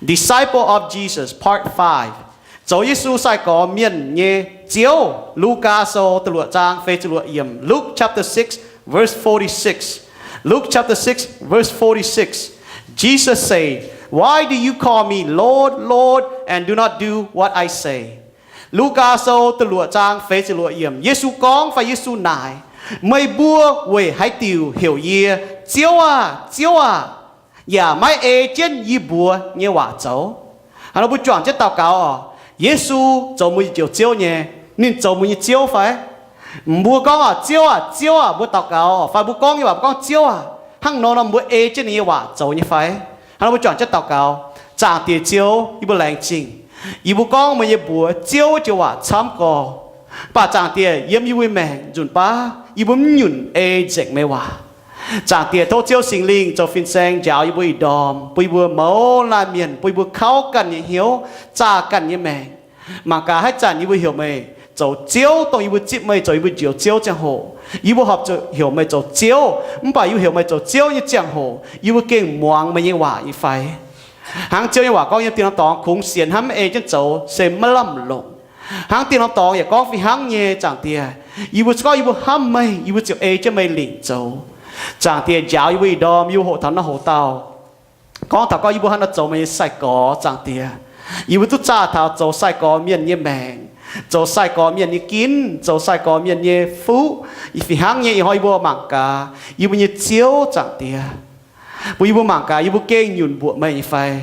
Disciple of Jesus, Part five. Zoux Yesu sai-gorx mienh nyei Ziouv. Lugaa Sou da'luoqc zaang feix ziepc luoqc yiemc. Luke chapter six, verse forty-six. Luke chapter six, verse forty-six. Jesus say, "Why do you call me Lord, Lord, and do not do what I say?" Lugaa Sou da'luoqc zaang feix ziepc luoqc yiemc. Yesu gorngv fai Yesu naaic, Meih mbuo weic haaix diuc heuc yie, Ziouv aah! Ziouv aah! yaac maiv ei jienv yie mbuox nyei waac zoux? Hnangv nor mbuo juangc jienv daux gaux oc. Yesu zoux mbuo nyei Njoux Ziouv nyei, ninh zoux mbuo nyei Ziouv fai? Mbuo gorngv oc, Ziouv aah! Ziouv aah! Mbuo daux gaux fai mbuo gorngv nyei waac mbuo gorngv Ziouv aah! Hnangv nor nor mbuo ei jienv ninh nyei waac zoux nyei fai? Hnangv nor mbuo juangc jienv daux gaux. Zaangc Diex Ziouv, yie mbuo laengz zingh. Yie mbuo gorngv meih nyei mbuox Ziouv joux waac camv gorx. Mv baac Zaangc Diex, yiem yie mbuo maengc nzunc baav yie mbuo mv nyunc ei nzengc meih waac. Zaangc Diex, tov Ziouv Singx Lingh zoux fin-saeng njaaux yie mbuo ih ndorm, bun yie mbuo mouz laanh mienh, bun yie mbuo kauv ganh nyei hnyouv, zaah ganh nyei maengc. Mangc gaax haaix zanc yie mbuo heuc meih zoux Ziouv, dongh yie mbuo zipv meih zoux yie mbuo Njoux Ziouv ziangh hoc, yie mbuo horpc zuqc heuc meih zoux Ziouv. Mv baac yie mbuo heuc meih zoux Ziouv nyei ziangh hoc, yie mbuo gengh muangx meih nyei waac nyei fai? Hnangv Ziouv nyei waac gorngv, yiem dieh norm dorngx kungx sienx hnamv mv ei jienv zoux se maiv lamh longc. Hnangv dieh norm dorngx yaac gorngv fih hnangv nyei, Zaangc Diex. Yie mbuo se gorngv yie mbuo hnamv meih, yie mbuo ziouc ei jienv meih lingc zoux. Zaangc Diex, njaaux yie mbuo ih ndorm, yie mbuo hoqc taux naaiv hoc dauh, gorngv taux gorngv yie mbuo hnangv nor zoux meih nyei sai-gorx, Zaangc Diex. Yie mbuo duqv zaah taux zoux sai-gorx mienh nyei maengc, zoux sai-gorx mienh nyei ginv, zoux sai-gorx mienh nyei fuqv. Fih hnangv nyei ih hnoi yie mbuo mangc gaax yie mbuo nyei Ziouv, Zaangc Diex, bun yie mbuo mangc gaax yie mbuo gengh nyunc mbuoqc meih nyei fai,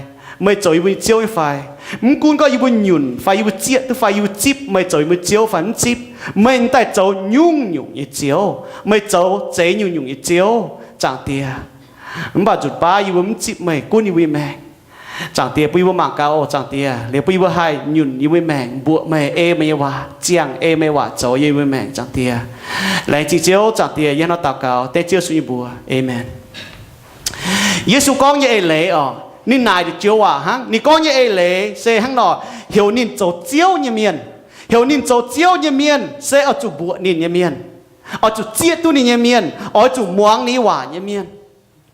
meih zoux yie mbuo nyei Ziouv nyei fai. Mv gunv gorngv yie mbuo nyunc fai yie mbuo zieqv duqv fai yie mbuo zipv meih zoux yie mbuo nyei Ziouv fai mv zipv, meih m'daaih zoux nyungc-nyungc nyei Ziouv, meih zoux zeix nyungc-nyungc nyei Ziouv, Zaangc Diex. Mv baac nzunc baav yie mbuo mv zipv meih gunv yie mbuo nyei maengc. Zaangc Diex, bun yie mbuo mangc gaax oc, Zaangc Diex, liuz bun yie mbuo haih nyunc yie mbuo nyei maengc mbuoqc meih, ei meih nyei waac, ziangh ei meih nyei waac zoux yiem yie mbuo nyei maengc, Zaangc Diex. Laengz zingh Ziouv, Zaangc Diex, yie hnangv nor daux gaux dengv Ziouv Yesu nyei mbuox, aamen. Yesu gorngv nyei eix leiz oc, ninh naaic njoux waac hnangv. Ninh gorngv nyei eix leiz se hnangv nor, heuc ninh zoux Ziouv nyei mienh, heuc ninh zoux Ziouv nyei mienh se oix zuqc mbuoqc ninh nyei mienh, oix zuqc zieqv duqv ninh nyei mienh, oix zuqc muangx ninh nyei waac nyei mienh.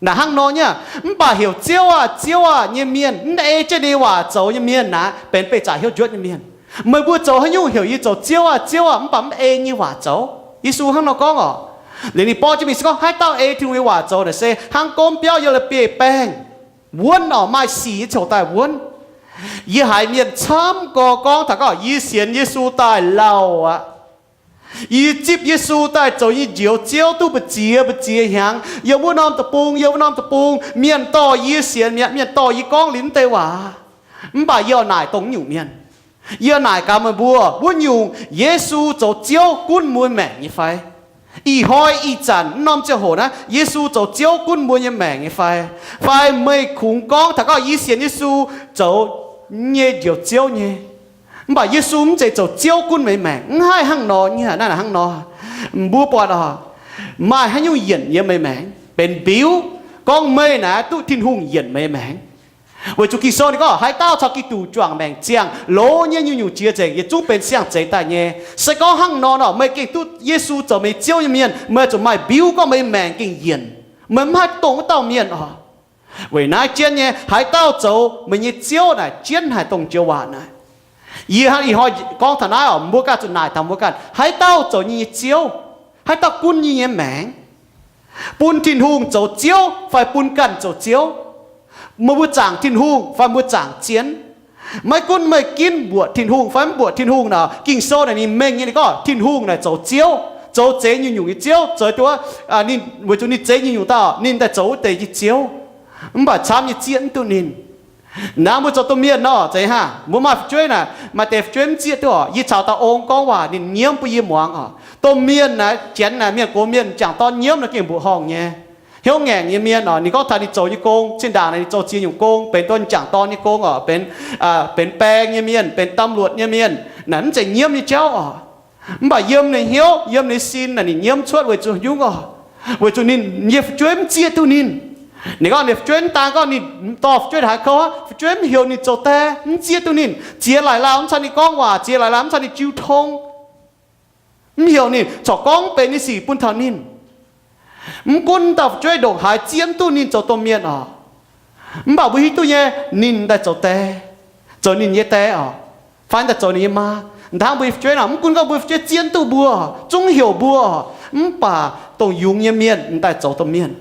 Naaic hnangv nor nyei. Mv baac heuc Ziouv aah! Ziouv aah! nyei mienh mv ei jienv ninh nyei waac zoux nyei mienh naaic benx beih zaqc hnyouv njuotv nyei mienh. Meih mbuo zoux haaix nyungc heuc yie zoux Ziouv aah! Ziouv aah! mv baac mv ei nyei waac zoux? Yesu hnangv nor gorngv oc. Liuz ninh borqv jienv mingh se gorngv, haaix dauh ei Tin-Hungh nyei waac zoux naaic se hnangv gomv biauv yiem la'bieiv-baengh wuonv oc, maaih sic nyei ziouc daaih wuonv. Yie haiz mienh camv gorx gorngv taux gorngv, yie sienx Yesu daaih lauh aqv. Yie zipv Yesu daaih zoux yie njoux Ziouv duqv mbu'ziex mbu'ziex hnyangx, yiem wuov norm deic-bung, yiem wuov norm deic-bung, mienh dorh yie sienx mi'aqv, mienh dorh yie gorngv liuz mv deix waac. Mv baac yie oix naaic dongh nyungc mienh. Yie oix naaic gaax meih mbuo, wuov nyungc Yesu zoux Ziouv gunv mbuo maengc nyei fai? Ih hnoi ih zanc mv norm ziangh hoc naaiv, Yesu zoux Ziouv gunv mbuo nyei maengc nyei fai? Fai meih kungx gorngv taux gorngv yie sienx Yesu zoux nyei njoux Ziouv nyei, mv baac Yesu mv zeiz zoux Ziouv gunv meih maengc. Mv haih hnangv nor nyei. Naaiv hnangv nor, mbuo buatc oc, maaih haaix nyungc yienc yiem meih maengc benx mbiuv gorngv meih naaiv duqv Tin-Hungh yienc meih maengc? Weic zuqc Ging-Sou ninh gorngv, haaix dauh caux Giduc juangc maengc ziangh, loz nyei nyungc-nyungc jiex nzengc, yietc zungv benx siang-zeix daaih nyei. Se gorngv hnangv nor nor, meih gengh duqv Yesu zoux meih nyei Ziouv nyei mienh, meih zuqc maaih mbiuv gorngv meih maengc gengh yienc. Meih mv haih dongh wuov dauh mienh oc. Weic naaiv jienv nyei, haaix dauh zoux meih nyei Ziouv naaic jienv haic dongh joux waac naaic. Yie hnangv ih hnoi gorngv taux naaiv oc, mbuo ganh zuqc naaic taux mbuo ganh, haaix dauh zoux yie nyei Ziouv? Haaix dauh gunv yie nyei maengc? Bun Tin-Hungh zoux Ziouv fai bun ganh zoux Ziouv? Meih mbuo zaangc Tin-Hungh fai mbuo zaangc zien? Maiv gunv meih ginv mbuoqc Tin-Hungh fai mv mbuoqc Tin-Hungh nor, Ging-Sou naaic ninh mengh nyei, ninh gorngv Tin-Hungh naaic zoux Ziouv, zoux zeix nyungc-nyungc nyei Ziouv, zoux duqv, ninh, weic zuqc ninh zeix nyungc-nyungc dauh, ninh daaih zoux wuov deix nyei Ziouv. Mv baac camv nyei zieqv mv duqv ninh. Naaiv mbuo zoux domh mienh nor, zeiz hnangv mbuo maaih fu'jueiv naaic, maaih deix fu'jueiv mv zieqv duqv oc. Yie caux dauh ong gorngv waac, ninh nyiemv bun yie muangx oc. Domh mienh naaic, janx naaic, mienh gox mienh m'jangc dorn nyiemv nor gengh mbuoqc horngh nyei. Hnyouv ngaengc nyei mienh oc, ninh gorngv taux ninh zoux nyei gong, zinh ndaangc naaic ninh zoux ziex nyungc gong, benx dorh m'jangc dorn nyei gong oc, benx, benx baeng nyei mienh, benx ตำรวจ nyei mienh, naaic mv zeiz nyiemv nyei jauv oc. Mv baac yiem ninh hnyouv, yiem ninh sin naaic ninh nyiemv cuotv weic zuqc haaix nyungc oc? Weic zuqc ninh nyei fu'jueiv mv zieqv duqv ninh. Ninh gorngv ninh fu'jueiv mv daan gorngv ninh dorh fu'jueiv haaix kouv aqv, fu'jueiv mv heuc ninh zoux die, mv zieqv duqv ninh, ziex laaic lauh mv caux ninh gorngv waac, ziex laaic lauh mv caux ninh jiu tong. Mv heuc ninh, corc gorngv mv benx nyei sic bun taux ninh. Mv gunv dauh fu'jueiv ndongc haaix zieqv mv duqv ninh zoux domh mienh oc. Mv baac mbuo hiuv duqv nyei, ninh daaih zoux die, zoux ninh nyei die oc, fai daaih zoux ninh nyei maa. Hnangv mbuo nyei fu'jueiv nor, mv gunv gorngv mbuo nyei fu'jueiv zien duqv mbuo, zungv heuc mbuo, mv baac dongh yungz nyei mienh m'daaih zoux domh mienh.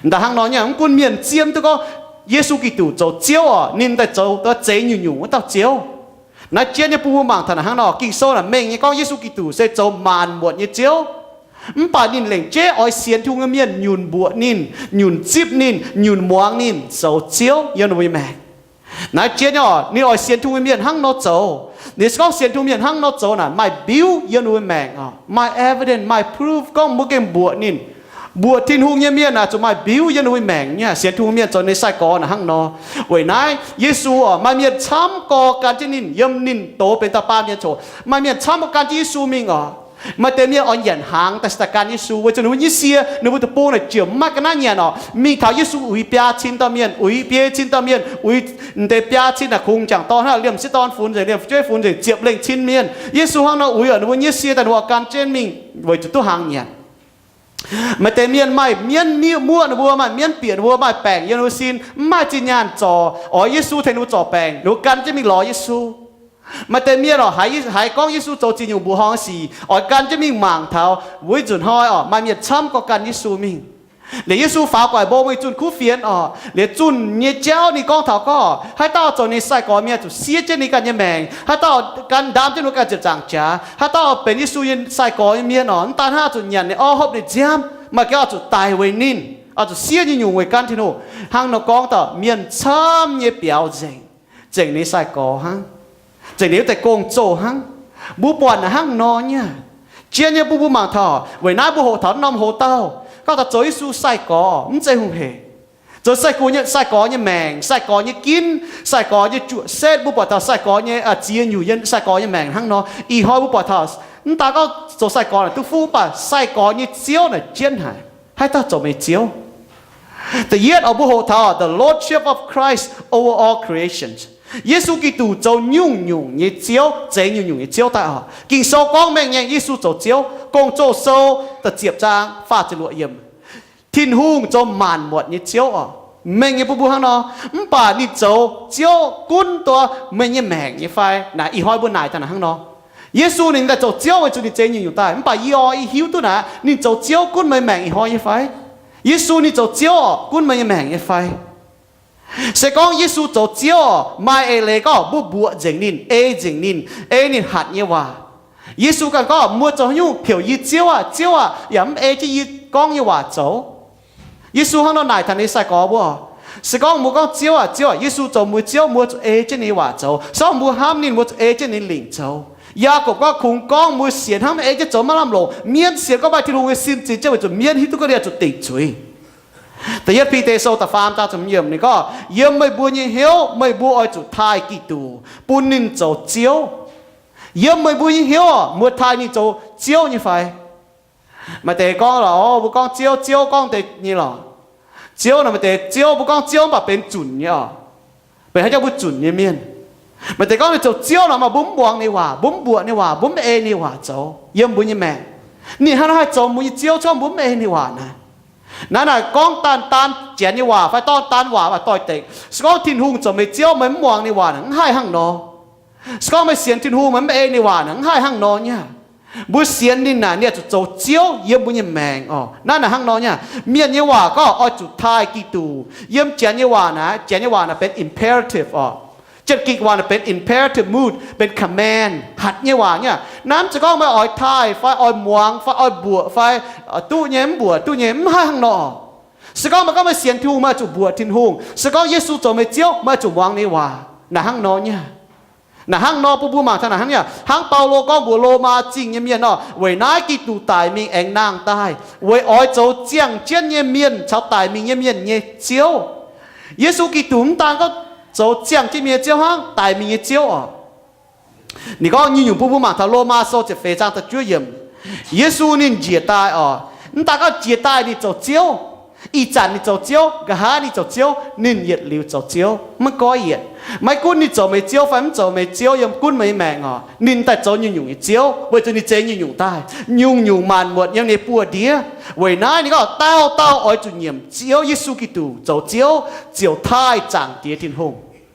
M'daaih hnangv nor nyei, mv gunv mienh zien duqv gorngv Yesu Giduc zoux Ziouv oc, ninh daaih zoux dongh zeix nyungc-nyungc wuov dauh Ziouv. Naaiv jien nyei bun mbuo mangc taux naaic hnangv nor, Ging-Sou naaic mengh nyei gorngv Yesu Giduc se zoux maanc muotc nyei Ziouv. Mv baac ninh lengc jeiv oix sienx Tin-Hungh nyei mienh nyunc mbuoqc ninh, nyunc zipv ninh, nyunc muangx ninh zoux Ziouv yiem ninh mbuo nyei maengc. Naaiv jien nyei oc, ninh oix sienx Tin-Hungh nyei mienh hnangv nor zoux. Ninh se gorngv sienx Tin-Hungh mienh hnangv nor zoux naaic, maaih mbiuv yiem ninh mbuo maengc oc, maaih evidence, maaih proof gorngv mbuo gengh mbuoqc ninh. Mbuoqc Tin-Hungh nyei mienh naaic zuqc maaih mbiuv yiem ninh mbuo maengc nyei. Sienx Tin-Hungh mienh zoux ninh nyei sai-gorx naaic hnangv nor. Weic naaiv Yesu oc, maaih mienh camv gorx gan jienv ninh, yiem ninh doz benx dauh baamh mienh coc, maaih mienh camv gorx gan jienv Yesu mingh oc. Maaih deix mienh oix nyanc hnaangx daaih se daaih gan Yesu, weic zuqc ninh mbuo nyei sie, ninh mbuo deic-bung naaic ziouc mv maaih ga'naaiv nyanc oc. Mingh taux Yesu uix biaa cin dauh mienh, uix biaa cin dauh mienh, uix deix biaa cin naaic kungx jangc dorn hnangv, liemh sieqv dorn funx nzengc, liemh fu'jueiv funx nzengc, ziepc lengh cin mienh. Yesu hnangv nor uix oc, ninh mbuo nyei sie daaih ninh mbuo gan jienv mingh weic zuqc duqv hnaangx nyanc. Maaih deix mienh maaih mienv muoqv ninh mbuo, maaih mienv bieqc ninh mbuo, maaih baengc yiem ninh mbuo sin, mv maaih zinh nyaanh zorc, oix Yesu tengx ninh mbuo zorc baengc, ninh mbuo gan jienv mingh lorz Yesu. Maaih deix mienh oc, haiz, haiz gorngv Yesu zoux ziex nyungc mbuoqc horngh sic, oix gan jienv mingh mangc taux wuov nzunc hnoi oc, maaih mienh camv gorx gan Yesu mingh. Liuz Yesu faaux gu'nguaaic mbong mingh zunh kuv fienx oc, liuz zunh nyei jauv ninh gorngv taux gorngv haaix dauh zoux ninh sai-gorx mienh zuqc siev jienv ninh ganh nyei maengc, haaix dauh gan ndaam jienv ninh ganh ziepc nzaangc jaax, haaix dauh benx Yesu nyei sai-gorx nyei mienh oc, mv daan hnangv zuqc nyanc ninh orv, hopv ninh nziaamv, maaih gengh oix zuqc daic weic ninh, oix zuqc siev nyei nyungc weic gan Tin-Hungh. Hnangv nor gorngv dauh mienh camv nyei biaux nzengc, nzengc ninh sai-gorx hnangv, nzengc ninh wuov deix gong-zoh hnangv. Mbuo buatc naaic hnangv nor nyei. Jien nyei bun mbuo mangc taux, weic naaiv mbuo hoqc taux norm hoz dauh gorngv taux zoux Yesu sai-gorx mv zeiz hungh hec. Zoux sai-gorx nyei, sai-gorx nyei maengc, sai-gorx nyei ginv, sai-gorx nyei juoqc setv, mbuo buatc taux sai-gorx nyei ziex nyungc yiem sai-gorx nyei maengc hnangv nor. Ih hnoi mbuo buatc taux mv daan gorngv zoux sai-gorx naaic duqv fuqv, mv baac sai-gorx nyei Ziouv naaic jienv haic. Haaix dauh zoux meih Ziouv? Da'yietv oc, mbuo hoqc taux the Lordship of Christ over all creation. Yesu Giduc zoux nyungc-nyungc nyei Ziouv, zeix nyungc-nyungc nyei Ziouv daaih oc. Ging-Sou gorngv mengh nyei Yesu zoux Ziouv. Gong-Zoh sou da'ziepc zaang faah ziepc luoqc yiemc. Tin-Hungh zoux maanc muotc nyei Ziouv oc. Mengh nyei bun mbuo hnangv nor, mv baac ninh zoux Ziouv gunv dongh meih nyei maengc nyei fai? Naaic ih hnoi mbuo naaic daaih naaic hnangv nor. Yesu ninh daaih zoux Ziouv weic zuqc ninh zeix nyungc-nyungc daaih, mv baac yie oix hiuv duqv naaic ninh zoux Ziouv gunv meih maengc ih hnoi nyei fai? Yesu ninh zoux Ziouv oc gunv meih nyei maengc nyei fai? Se gorngv Yesu zoux Ziouv oc, maaih eix leiz gorngv mbuo mbuoqc nzengc ninh, ei nzengc ninh, ei ninh hatc nyei waac. Yesu ganh gorngv, mbuo zoux haaix nyungc heuc yie Ziouv aah, Ziouv aah, yaac mv ei jienv yie gorngv nyei waac zoux. Yesu hnangv nor naaic taux ninh nyei sai-gorx mbuo. Se gorngv mbuo gorngv, Ziouv aah, Ziouv aah, Yesu zoux mbuo Ziouv, mbuo zuqc ei jienv ninh nyei waac zoux. Se gorngv mbuo hnamv ninh, mbuo zuqc ei jienv ninh lingc zoux. Yaagorpc gorngv, kungx gorngv mbuo sienx hnangv mv ei jienv zoux maiv lamh longc. Mienv sienx gorngv maaih Tin-Hungh nyei sin zinh ziouv weic zuqc mienv hiuv duqv gorngv ninh oix zuqc dingc zuiz. Da'yietv Bide Sou da'faam zaang ziepc hmz yiemc ninh gorngv, yiem meih mbuo nyei hnyouv meih mbuo oix zuqc taaih Giduc, bun ninh zoux Ziouv. Yiem meih mbuo nyei hnyouv oc, mbuo taaih ninh zoux Ziouv nyei fai? Maaih deix gorngv lorqc, mbuo gorngv Ziouv, Ziouv gorngv deix nyei lorqc. Ziouv naaic maaih deix Ziouv, mbuo gorngv Ziouv mv baac benx zunc nyei oc. Benx haaix jauv mbuo zunc nyei mienh. Maaih deix gorngv ninh zoux Ziouv nor, maaih mbuo mv muangx ninh waac, mbuo mv mbuoqc ninh waac, mbuo mv ei ninh waac zoux yiem mbuo nyei maengc. Ninh hnangv naaiv haih zoux mbuo nyei Ziouv, se gorngv mbuo mv ei ninh waac naaic. Naaiv naaic gorngv daan daan janx nyei waac fai dorh daan waac, waac doix-dekc. Se gorngv Tin-Hungh zoux meih Ziouv, meih mv muangx ninh waac naaic, mv haih hnangv nor. Se gorngv meih sienx Tin-Hungh, meih mv ei ninh waac naaic, mv haih hnangv nor nyei. Mbuo sienx ninh naaic, ninh oix zuqc zoux Ziouv yiem mbuo nyei maengc oc. Naaiv naaic hnangv nor nyei. Mienh nyei waac gorngv oix zuqc taaih Giduc. Yiem janx nyei waac naaic, janx nyei waac naaic benx imperative oc. Janx-Gikc waac naaic benx imperative mood, benx command, hatc nyei waac nyei. Naaiv mv zeiz gorngv meih oix taaih fai oix muangx fai oix mbuoqc fai duqv nyei mv mbuoqc, duqv nyei mv haih hnangv nor. Se gorngv meih gorngv meih sienx Tin-Hungh, meih oix zuqc mbuoqc Tin-Hungh. Se gorngv Yesu zoux meih Ziouv, meih oix zuqc muangx ninh waac. Naaic hnangv nor nyei. Naaic hnangv nor bun mbuo mangc taux naaic hnangv nyei. Hnangv Baulo gorngv mbuox Lomaa Zingh nyei mienh nor, weic naaiv Giduc daic mingh aengx nangh daaih, weic oix zoux ziangh jienv nyei mienh caux daic mingh nyei mienh nyei Ziouv. Yesu Giduc mv daan gorngv zoux ziangh jienv mienh nyei Ziouv hnangv, daic mingh nyei Ziouv oc. Ninh gorngv nyungc-nyungc bun mbuo mangc taux Lomaa Sou ziepc feix zaang da'juov yiemc. Yesu ninh njiec daaih oc, mv daan gorngv njiec daaih ninh zoux Ziouv. Ih zanc ninh zoux Ziouv, nqa'haav ninh zoux Ziouv, ninh yietc liuz zoux Ziouv, maiv goiv yietc. Maiv gunv ninh zoux meih Ziouv fai mv zoux meih Ziouv yiem gunv meih nyei maengc oc, ninh daaih zoux nyungc-nyungc nyei Ziouv, weic zuqc ninh zeix nyungc-nyungc daaih, nyungc-nyungc maanc muotc yiem ninh nyei buoz-ndiev. Weic naaiv ninh gorngv dauh dauh oix zuqc nyiemc Ziouv Yesu Giduc zoux Ziouv, ziouc taaih Zaangc Diex Tin-Hungh.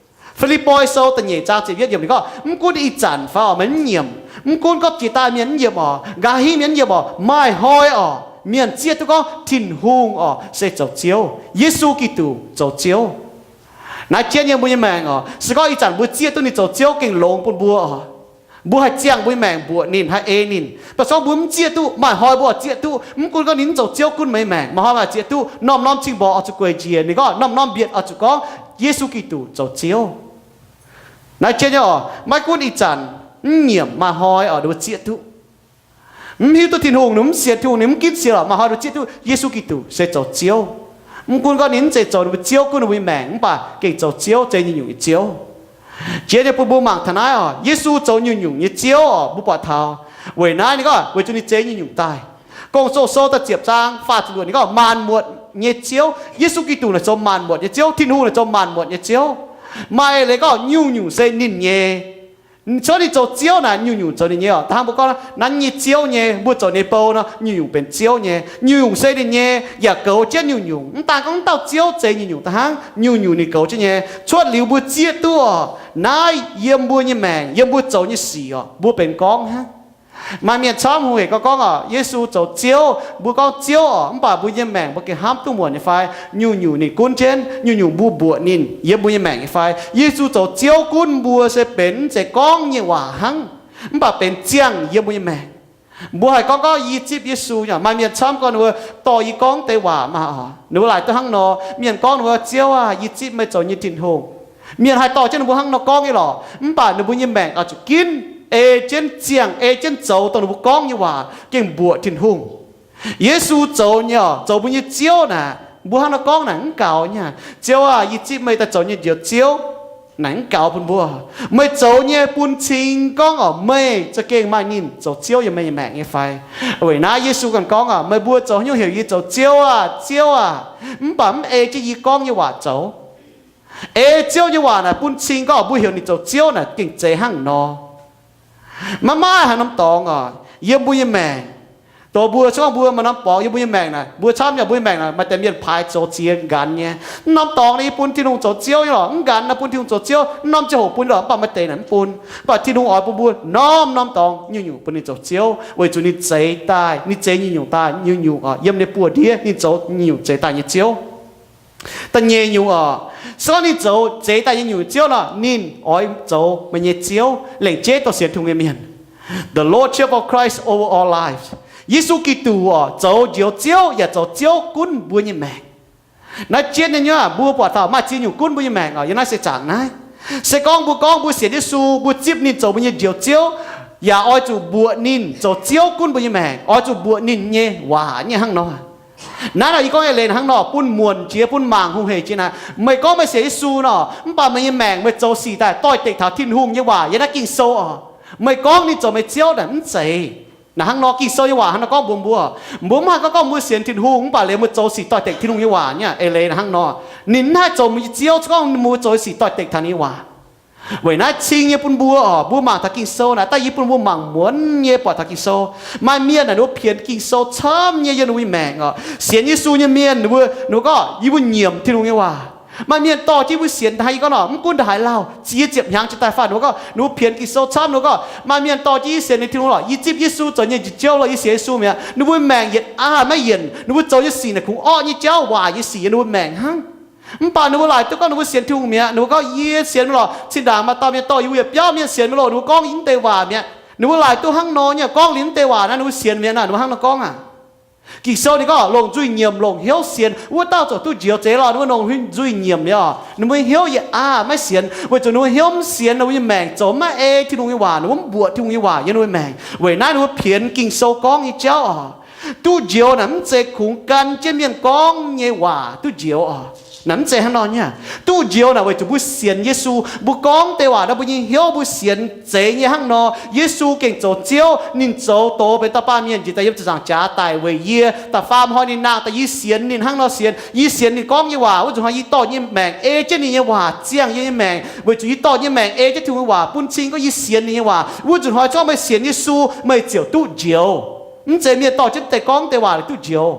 Fi^lipv^poi Sou da'nyeic zaang ziepc yietv yiemc ninh gorngv, mv gunv ih zanc faaux oc meih mv nyiemc, mv gunv gorngv jiex daaih mienh mv nyiemc oc, nqa'haav hingv mienh mv nyiemc oc, maaih hnoi oc, mienh zieqv duqv gorngv Tin-Hungh oc se zoux Ziouv, Yesu Giduc zoux Ziouv. Naaiv jienv yiem mbuo nyei maengc oc, se gorngv ih zanc mbuo zieqv duqv ninh zoux Ziouv gengh longx bun mbuo oc. Mbuo haih ziangh mbuo nyei maengc mbuoqc ninh, haih ei ninh. Mv baac se gorngv mbuo mv zieqv duqv, maaih hnoi mbuo oix zieqv duqv. Mv gunv gorngv ninh mv zoux Ziouv gunv meih nyei maengc, maaih hnoi mbuo oix zieqv duqv. Norm-norm cing-mborqc oix zuqc gueic njiec, ninh gorngv norm-norm mbietc oix zuqc gorngv Yesu Giduc zoux Ziouv. Naaiv jienv nyei oc, maiv gunv ih zanc mv nyiemc, maaih hnoi oc ninh mbuo zieqv duqv. Mv hiuv duqv Tin-Hungh, ninh mv sienx Tin-Hungh, ninh mv ginv sienx lorqc, maaih hnoi ninh mbuo zieqv duqv Yesu Giduc se zoux Ziouv. Mv gunv gorngv ninh mv zeiz zoux ninh mbuo Ziouv gunv ninh mbuo nyei maengc, mv baac gengh zoux Ziouv, zeix nyungc-nyungc nyei Ziouv. Jiex nyei bun mbuo mangc taux naaiv oc, Yesu zoux nyungc-nyungc nyei Ziouv oc, mbuo buatc taux. Weic naaiv ninh gorngv weic zuqc ninh zeix nyungc-nyungc daaih. Gong-Zoh Sou da'ziepc zaang faah ziepc luoqc ninh gorngv maanc muotc nyei Ziouv, Yesu Giduc naaic zoux maanc muotc nyei Ziouv, Tin-Hungh naaic zoux maanc muotc nyei Ziouv. Maaih eix leiz gorngv nyungc-nyungc se ninh nyei. Cuotv ninh zoux Ziouv naaic nyungc-nyungc zoux ninh nyei oc. Da'hnangv mbuo gorngv naaiv nyei Ziouv nyei, mbuo zoux ninh nyei bou nor, nyungc-nyungc benx Ziouv nyei. Nyungc-nyungc se ninh nyei, yaac goux jienv nyungc-nyungc. Mv daan gorngv mv dauh Ziouv zeix nyungc-nyungc da'hnangv, nyungc-nyungc ninh goux jienv nyei. Cuotv liuz mbuo zieqv duqv oc, naaiv yiem mbuo nyei maengc, yiem mbuo zoux nyei sic oc, mbuo benx gorngv hnangv. Maaih mienh camv hungh hec gorngv, gorngv oc, Yesu zoux Ziouv, mbuo gorngv Ziouv oc, mv baac mbuo nyei maengc mbuo gengh hnamv duqv muonc nyei fai? Nyungc-nyungc ninh gunv jienv, nyungc-nyungc mbuo mbuoqc ninh yiem mbuo nyei maengc nyei fai? Yesu zoux Ziouv gunv mbuo se benx mv zeiz gorngv nyei waac hnangv, mv baac benx ziangh yiem mbuo nyei maengc. Mbuo haih gorngv, gorngv yie zipv Yesu nyei. Maaih mienh camv gorngv ninh mbuo dorh yie gorngv deix waac maah oc, ninh mbuo laaic duqv hnangv nor. Mienh gorngv ninh mbuo, Ziouv aah, yie zipv meih zoux nyei Tin-Hungh. Mienh haih dorh jienv ninh mbuo hnangv nor gorngv nyei lorqc, mv baac ninh mbuo nyei maengc oix zuqc ginv ei jienv ziangh, ei jienv zoux dongh ninh mbuo gorngv nyei waac, gengh mbuoqc Tin-Hungh. Yesu zoux nyei oc, zoux mbuo nyei Ziouv naaic, mbuo hnangv nor gorngv naaic mv gaux nyei. Ziouv aah, yie zipv meih daaih zoux nyei Njoux Ziouv, naaic mv gaux bun mbuo. Meih zoux nyei bun cing gorngv oc, meih za'gengh maaih ninh zoux Ziouv yiem meih nyei maengc nyei fai? Weic naaiv Yesu ganh gorngv oc, meih mbuo zoux haaix nyungc heuc yie zoux Ziouv aah, Ziouv aah, mv baac mv ei jienv yie gorngv nyei waac zoux? Ei Ziouv nyei waac naaic bun cing gorngv mbuo heuc ninh zoux Ziouv naaic gengh zeiz hnangv nor. Maiv maaih haaix norm dorngx oc, yiem mbuo nyei maengc. Dongh mbuo, se gorngv mbuo maaih norm dorngx yiem mbuo nyei maengc naaic, mbuo camv yaac mbuo nyei maengc naaic maaih deix mienh paaix zoux ziex nqanx nyei. Mv norm dorngx naaic yie bun Tin-Hungh zoux Ziouv nyei lorqc, mv nqanx naaic bun Tin-Hungh zoux Ziouv, mv norm ziangh hoc bun nyei lorqc, mv baac maaih deix naaic mv bun. Mv baac Tin-Hungh oix bun mbuo norm-norm dorngx nyungc-nyungc bun ninh zoux Ziouv, weic zuqc ninh zeix daaih, ninh zeix nyungc-nyungc daaih, nyungc-nyungc oc, yiem ninh nyei buoz-ndiev ninh zoux nyungc-nyungc zeix daaih nyei Ziouv. Da'nyeic nyungc oc, se gorngv ninh zoux zeix daaih nyei nyungc Ziouv nor, ninh oix zoux meih nyei Ziouv, lengc jeiv dongh sienx Tin-Hungh nyei mienh. The Lordship of Christ over our lives. Yesu Giduc oc, zoux Njoux Ziouv yaac zoux Ziouv gunv mbuo nyei maengc. Naaiv jienv nyei nyuoqc, mbuo buatc taux maaih ziex nyungc gunv mbuo nyei maengc oc, yiem naaiv seix zaangc naaiv. Se gorngv mbuo gorngv mbuo sienx Yesu, mbuo zipv ninh zoux mbuo nyei Njoux Ziouv, yaac oix zuqc mbuoqc ninh zoux Ziouv gunv mbuo nyei maengc, oix zuqc mbuoqc ninh nyei waac nyei hnangv nor. Naaiv nor yie gorngv eix leiz hnangv nor bun muonc jiex, bun mangc hungh hec jiex naaic. Meih gorngv meih sienx Yesu nor, mv baac meih nyei maengc meih zoux sic daaih doix-dekc taux Tin-Hungh nyei waac yiem naaiv Ging-Sou oc. Meih gorngv ninh zoux meih Ziouv naaic mv zeiz. Naaic hnangv nor Ging-Sou nyei waac hnangv nor gorngv mbuox mbuo, mbuo mv haih gorngv, gorngv mbuo sienx Tin-Hungh mv baac liuz mbuo zoux sic doix-dekc Tin-Hungh nyei waac nyei. Eix leiz hnangv nor, ninh mv haih zoux mbuo nyei Ziouv, se gorngv mbuo zoux sic doix-dekc taux ninh nyei waac. Weic naaiv cing nyei bun mbuo oc, mbuo mangc taux Ging-Sou naaic, daaih yie bun mbuo mangc muonz nyei buatc taux Ging-Sou. Maaih mienh naaic ninh mbuo pienx Ging-Sou camv nyei yiem ninh mbuo nyei maengc oc. Sienx Yesu nyei mienh ninh mbuo, ninh mbuo gorngv, yie mbuo nyiemc Tin-Hungh nyei waac. Maaih mienh dorh jienv mbuo sienx, haaix yie gorngv nor, mv gunv ndaaih haaix lauh, ziex ziepc hnyangx jiex daaih faanh, ninh mbuo gorngv, ninh mbuo pienx Ging-Sou camv, ninh mbuo gorngv, maaih mienh dorh jienv yie sienx ninh Tin-Hungh lorqc, yie zipv Yesu zoux nyei Njoux Ziouv lorqc, yie sienx Yesu mi'aqv. Ninh mbuo maengc yietc aqv maiv yienc, ninh mbuo zoux nyei sic naaic kungx orqv nyei jauv, waaic nyei sic yiem ninh mbuo maengc hnangv. Mv baac ninh mbuo laaic duqv gorngv ninh mbuo sienx Tin-Hungh mi'aqv, ninh mbuo gorngv, yie sienx lorqc, zinh ndaangc maaih dauh mienh dorh yie mbuo yietc biauv mienh sienx mi'aqv loh, ninh mbuo gorngv yie mv deix waac mi'aqv. Ninh mbuo laaic duqv hnangv nor nyei, gorngv liuz mv deix waac naaiv, ninh mbuo sienx mi'aqv naaic, ninh mbuo hnangv nor gorngv aqv. Ging-Sou ninh gorngv, longc nzuih nyiemc, longc hnyouv sienx, wuov dauh ziouc duqv njoux. Zeiz lorqc, ninh mbuo longc nzuih nyiemc nyei oc, ninh mbuo hnyouv yietc aqv maiv sienx, weic zuqc ninh mbuo hnyouv mv sienx, ninh mbuo nyei maengc zoux maiv ei Tin-Hungh nyei waac, ninh mbuo mv mbuoqc Tin-Hungh nyei waac yiem ninh mbuo maengc. Weic naaiv ninh mbuo pienx Ging-Sou gorngv nyei jauv oc. Duqv njoux naaic mv zeiz kungx gan jienv mienh gorngv nyei waac duqv njoux oc. Naaiv mv zeiz hnangv nor nyei. Duqv njoux naaic weic zuqc mbuo sienx Yesu. Mbuo gorngv deix waac nor, mbuo nyei hnyouv mbuo sienx zeiz nyei hnangv nor, Yesu gengh zoux Ziouv. Ninh zoux doz benx dauh baamh mienh njiec daaih yiem ziepc nzaangc jaax daic weic yie. Da'faam hnoi ninh nangh daaih, yie sienx ninh hnangv nor sienx. Yie sienx ninh gorngv nyei waac wuov nzunc hnoi, yie dorh yie nyei maengc ei jienv ninh nyei waac, ziangh yie nyei maengc, weic zuqc yie dorh yie nyei maengc ei jienv Tin-Hungh nyei waac, bun cing gorngv yie sienx ninh nyei waac. Wuov nzunc hnoi gorngv meih sienx Yesu, meih ziouc duqv njoux. Mv zeiz mienh dorh jienv deix gorngv deix waac duqv njoux.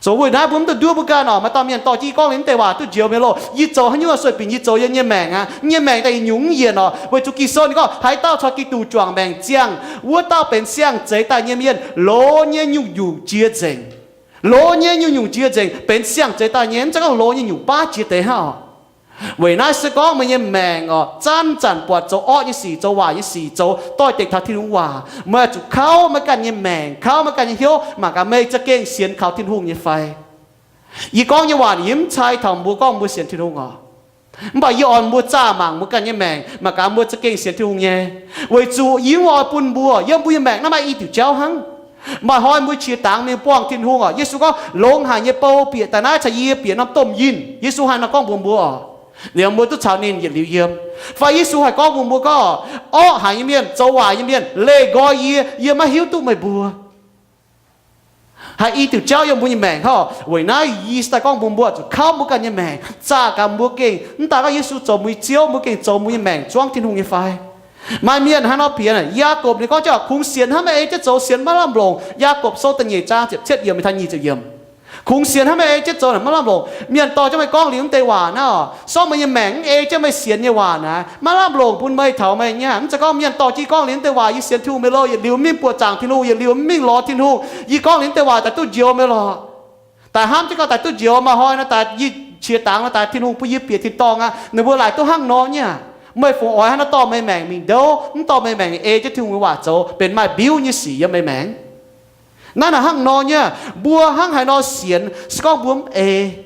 Zoux weic naaiv mbuo mv dungx nduov mbuo ganh oc. Maaih dauh mienh dorh jienv yie gorngv liuz deix waac duqv njoux, mienh loh, yie zoux haaix nyungc sueih binc yie zoux yiem nyei maengc aqv, nyei maengc daaih yietc nyungc mv yienc oc. Weic zuqc Ging-Sou ninh gorngv, haaix dauh caux Giduc juangc maengc ziangh, wuov dauh benx siang-zeix daaih nyei mienh, loz nyei nyungc-nyungc jiex nzengc. Loz nyei nyungc-nyungc jiex nzengc, benx siang-zeix daaih nyei, mv zeiz gorngv loz nyei nyungc baav jiex deix hnangv oc. Weic naaiv se gorngv meih nyei maengc oc, zanc zanc buatc zoux orqv nyei sic, zoux waaic nyei sic, zoux doix-dekc taux Tin-Hungh waac, meih zuqc kauv meih ganh nyei maengc, kauv meih ganh nyei hnyouv, mangc gaax meih za'gengh sienx kaux Tin-Hungh nyei fai. Yie gorngv nyei waac yie mv cai taux mbuo gorngv mbuo sienx Tin-Hungh oc. Mv baac yie oix mbuo zaah mangc mbuo ganh nyei maengc, mangc gaax mbuo za'gengh sienx Tin-Hungh nyei. Weic zuqc yie oix bun mbuo, yiem mbuo nyei maengc naaiv maaih i diuc jauv hnangv. Maaih hnoi mbuo qiex dangx mingh buangh Tin-Hungh oc. Yesu gorngv, longx haic nyei bou bieqc daaih naaiv caux yie bieqc norm domh yinh. Yesu haaix nor gorngv mbuox mbuo oc? Liuz mbuo duqv caux ninh yietc liuz yiem. Fai Yesu haiz gorngv mbuox mbuo gorngv, orqv haic nyei mienh, zoux waaic nyei mienh leih nqoi yie, yie maiv hiuv duqv meih mbuo. Haiz i diuc jauv yiem mbuo nyei maengc hnangv. Weic naaiv yie se daaih gorngv mbuox mbuo zuqc kauv mbuo ganh nyei maengc, zaah gaax mbuo gengh mv daaih gorngv Yesu zoux mbuo nyei Ziouv, mbuo gengh zoux mbuo nyei maengc zuangv Tin-Hungh nyei fai. Maaih mienh haaix nor piex, Yaagorpc ninh gorngv jienv, kungx sienx hnangv meih ei jienv zoux, sienx maiv lamh longc. Yaagorpc Sou da'nyeic zaang ziepc cietv yiemc taux nyic ziepc yiemc. Kungx sienx hnangv meih ei jienv zoux naaic maiv lamh longc. Mienh dorh jienv meih gorngv liuz mv deix waac naaiv oc, sortv meih nyei maengc mv ei jienv meih sienx nyei waac naaiv, maiv lamh longc bun meih taux meih nyei aqv. Mv zeiz gorngv mienh dorh jienv gorngv liuz mv deix waac, yie sienx Tin-Hungh meih loh, yietc liuz mv mingh buoqc zaangc Tin-Hungh, yietc liuz mv mingh lorz Tin-Hungh, yie gorngv liuz mv deix waac daaih duqv njoux meih lorqc. Daaih hnamv jienv gorngv daaih duqv njoux, maaih hnoi nor daaih yie qiex dangx nor daaih Tin-Hungh bun yie bieqc tin-dorngh aqv. Ninh mbuo laaic duqv hnangv nor nyei aqv. Meih fungc oix hnangv nor dorh meih maengc mingh ndouv, mv dorh meih maengc ei jienv Tin-Hungh nyei waac zoux, benx maaih mbiuv nyei sic yiem meih maengc. Naaiv naaic hnangv nor nyei aqv. Mbuo hnangv haaix nor sienx se gorngv mbuo mv ei.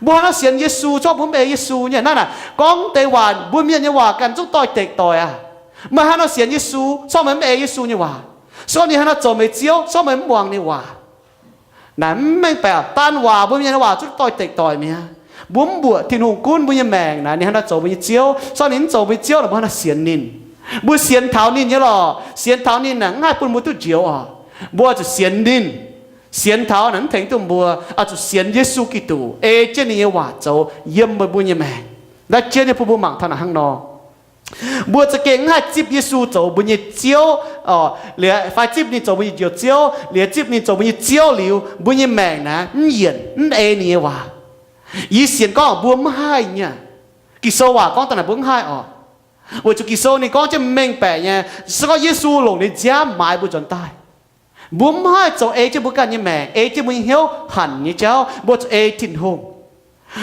Mbuo hnangv haaix nor sienx Yesu se gorngv mbuo mv ei Yesu nyei aqv. Naaiv naaic gorngv deix waac, mbuo mienh nyei waac ganh zungv doix-dekc doic aqv. Meih hnangv haaix nor sienx Yesu se gorngv meih mv ei Yesu nyei waac? Se gorngv ninh hnangv haaix nor zoux meih Ziouv se gorngv meih mv muangx ninh waac? Naaic mv mengh baeqc, daanh waac mbuo mienh nyei waac zungv doix-dekc doic mi'aqv. Mbuo mv mbuoqc Tin-Hungh gunv mbuo nyei maengc naaic, ninh hnangv haaix nor zoux mbuo nyei Ziouv. Se gorngv ninh mv zoux mbuo nyei Ziouv naaic, mbuo hnangv haaix nor sienx ninh? Mbuo sienx taux ninh nyei lorqc. Sienx taux ninh naaic mv haih bun mbuo duqv njoux oc. Mbuo zuqc sienx ninh. Sienx taux naaic mv tengx duqv mbuo, oix zuqc sienx Yesu Giduc, ei jienv ninh nyei waac zoux yiem meih mbuo nyei maengc. Naaiv jienv nyei bun mbuo mangc taux naaic hnangv nor. Mbuo za'gengh mv haih zipv Yesu zoux mbuo nyei Ziouv oc, liuz fai zipv ninh zoux mbuo nyei Njoux Ziouv, liuz zipv ninh zoux mbuo nyei Ziouv liuz, mbuo nyei maengc naaic mv yienc mv ei ninh nyei waac. Yie sienx gorngv mbuo mv haih nyei. Ging-Sou waac gorngv daaih naaic mbuo mv haih oc. Weic zuqc Ging-Sou ninh gorngv jienv mengh baeqc nyei, se gorngv Yesu longc ninh nziaamv maaiz mbuo nzuonx daaih, mbuo mv haih zoux ei jienv mbuo ganh nyei maengc, ei jienv mbuo nyei hnyouv hanc nyei jauv. Mbuo zuqc ei Tin-Hungh.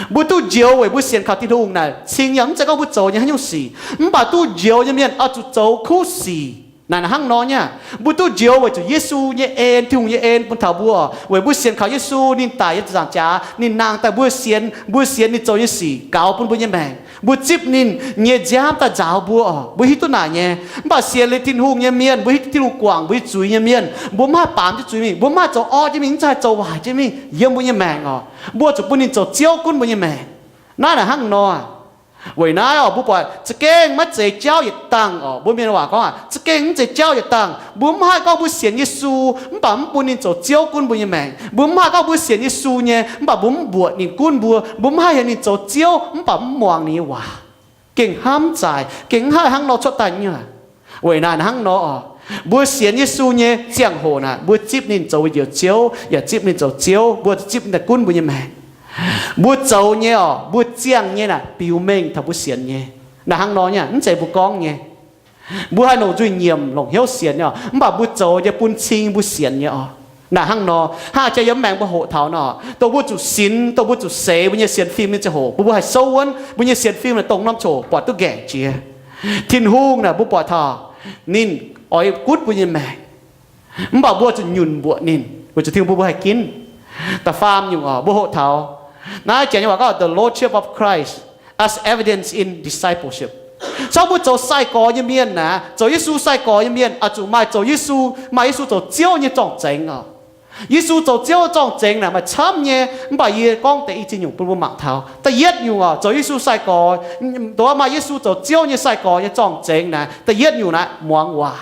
Mbuo duqv njoux weic mbuo sienx kaux Tin-Hungh naaic cing yaac mv zeiz gorngv mbuo zoux nyei haaix nyungc sic, mv baac duqv njoux nyei mienh oix zuqc zoux kuv sic. Naaic hnangv nor nyei aqv. Mbuo duqv njoux weic zuqc Yesu nyei en, Tin-Hungh nyei en bun taux mbuo, weic mbuo sienx kaux Yesu, ninh daic yiem ziepc nzaangc jaax, ninh nangh daaih mbuo sienx, mbuo sienx ninh zoux nyei sic gaux bun mbuo nyei maengc. Mbuo zipv ninh nyei nziaamv daaih nzaaux mbuo oc. Mbuo hiuv duqv naaic nyei. Mv baac sienx liuz Tin-Hungh nyei mienh, mbuo hiuv duqv Tin-Hungh guangc mbuo nyei zuiz nyei mienh, mbuo mv haih baamz jienv zuiz mingh, mbuo mv haih zoux orqv jienv mingh, mv haih zoux waaic jienv mingh yiem mbuo nyei maengc oc. Mbuo zuqc bun ninh zoux Ziouv gunv mbuo nyei maengc. Naaiv naaic hnangv nor. Weic naaiv oc, mbuo buatc za'gengh maiv zeiz jauv yietc dangh oc. Mbuo mienh waac gorngv aqv, za'gengh mv zeiz jauv yietc dangh. Mbuo mv haih gorngv mbuo sienx Yesu mv baac mv bun ninh zoux Ziouv gunv mbuo nyei maengc. Mbuo mv haih gorngv mbuo sienx Yesu nyei mv baac mbuo mv mbuoqc ninh gunv mbuo. Mbuo mv haih heuc ninh zoux Ziouv mv baac mv muangx ninh nyei waac. Gengh hnamv zaaic, gengh mv haih hnangv nor cuotv daaih nyei. Weic naaic hnangv nor oc, mbuo sienx Yesu nyei ziangh hoc naaic, mbuo zipv ninh zoux mbuo njoux Ziouv, yaac zipv ninh zoux Ziouv, mbuo zipv ninh daaih gunv mbuo nyei maengc. Mbuo zoux nyei oc, mbuo ziangh nyei naaic biux mengh taux mbuo sienx nyei. Naaic hnangv nor nyei, mv zeiz mbuo gorngv nyei. Mbuo haih longc nzuih nyiemc, longc hnyouv sienx nyei oc, mv baac mbuo zoux nyei bun cing mbuo sienx nyei oc. Naaic hnangv nor, hnangv jiex yiem maengx mbuo hoqc taux nor, dongh mbuo zuqc sinx, dongh mbuo zuqc seix mbuo nyei sienx fim nyei ziangh hoc, mbuo, mbuo haih souv wuonv mbuo nyei sienx fim naaic dongh norm coc buatc duqv ngaengc jiex. Tin-Hungh naaic mbuo buatc taux ninh oix gunv mbuo nyei maengc, mv baac mbuo zuqc nyunc mbuoqc ninh weic zuqc Tin-Hungh bun mbuo haih ginv. Da'faam nyungc oc, mbuo hoqc taux naaiv janx nyei waac gorngv the lordship of Christ as evidence in discipleship. Corc mbuo zoux sai-gorx nyei mienh naaic, zoux Yesu sai-gorx nyei mienh oix zuqc maaih zoux Yesu, maaih Yesu zoux Ziouv nyei zorng-zengx oc. Yesu zoux Ziouv zorng-zengx naaic maaih camv nyei, mv baac yie gorngv deix i ziex nyungc bun mbuo mangc taux. Da'yietv nyungc oc, zoux Yesu sai-gorx, dongh maaih Yesu zoux Ziouv nyei sai-gorx nyei zorng-zengx naaic, da'yietv nyungc naaic muangx waac.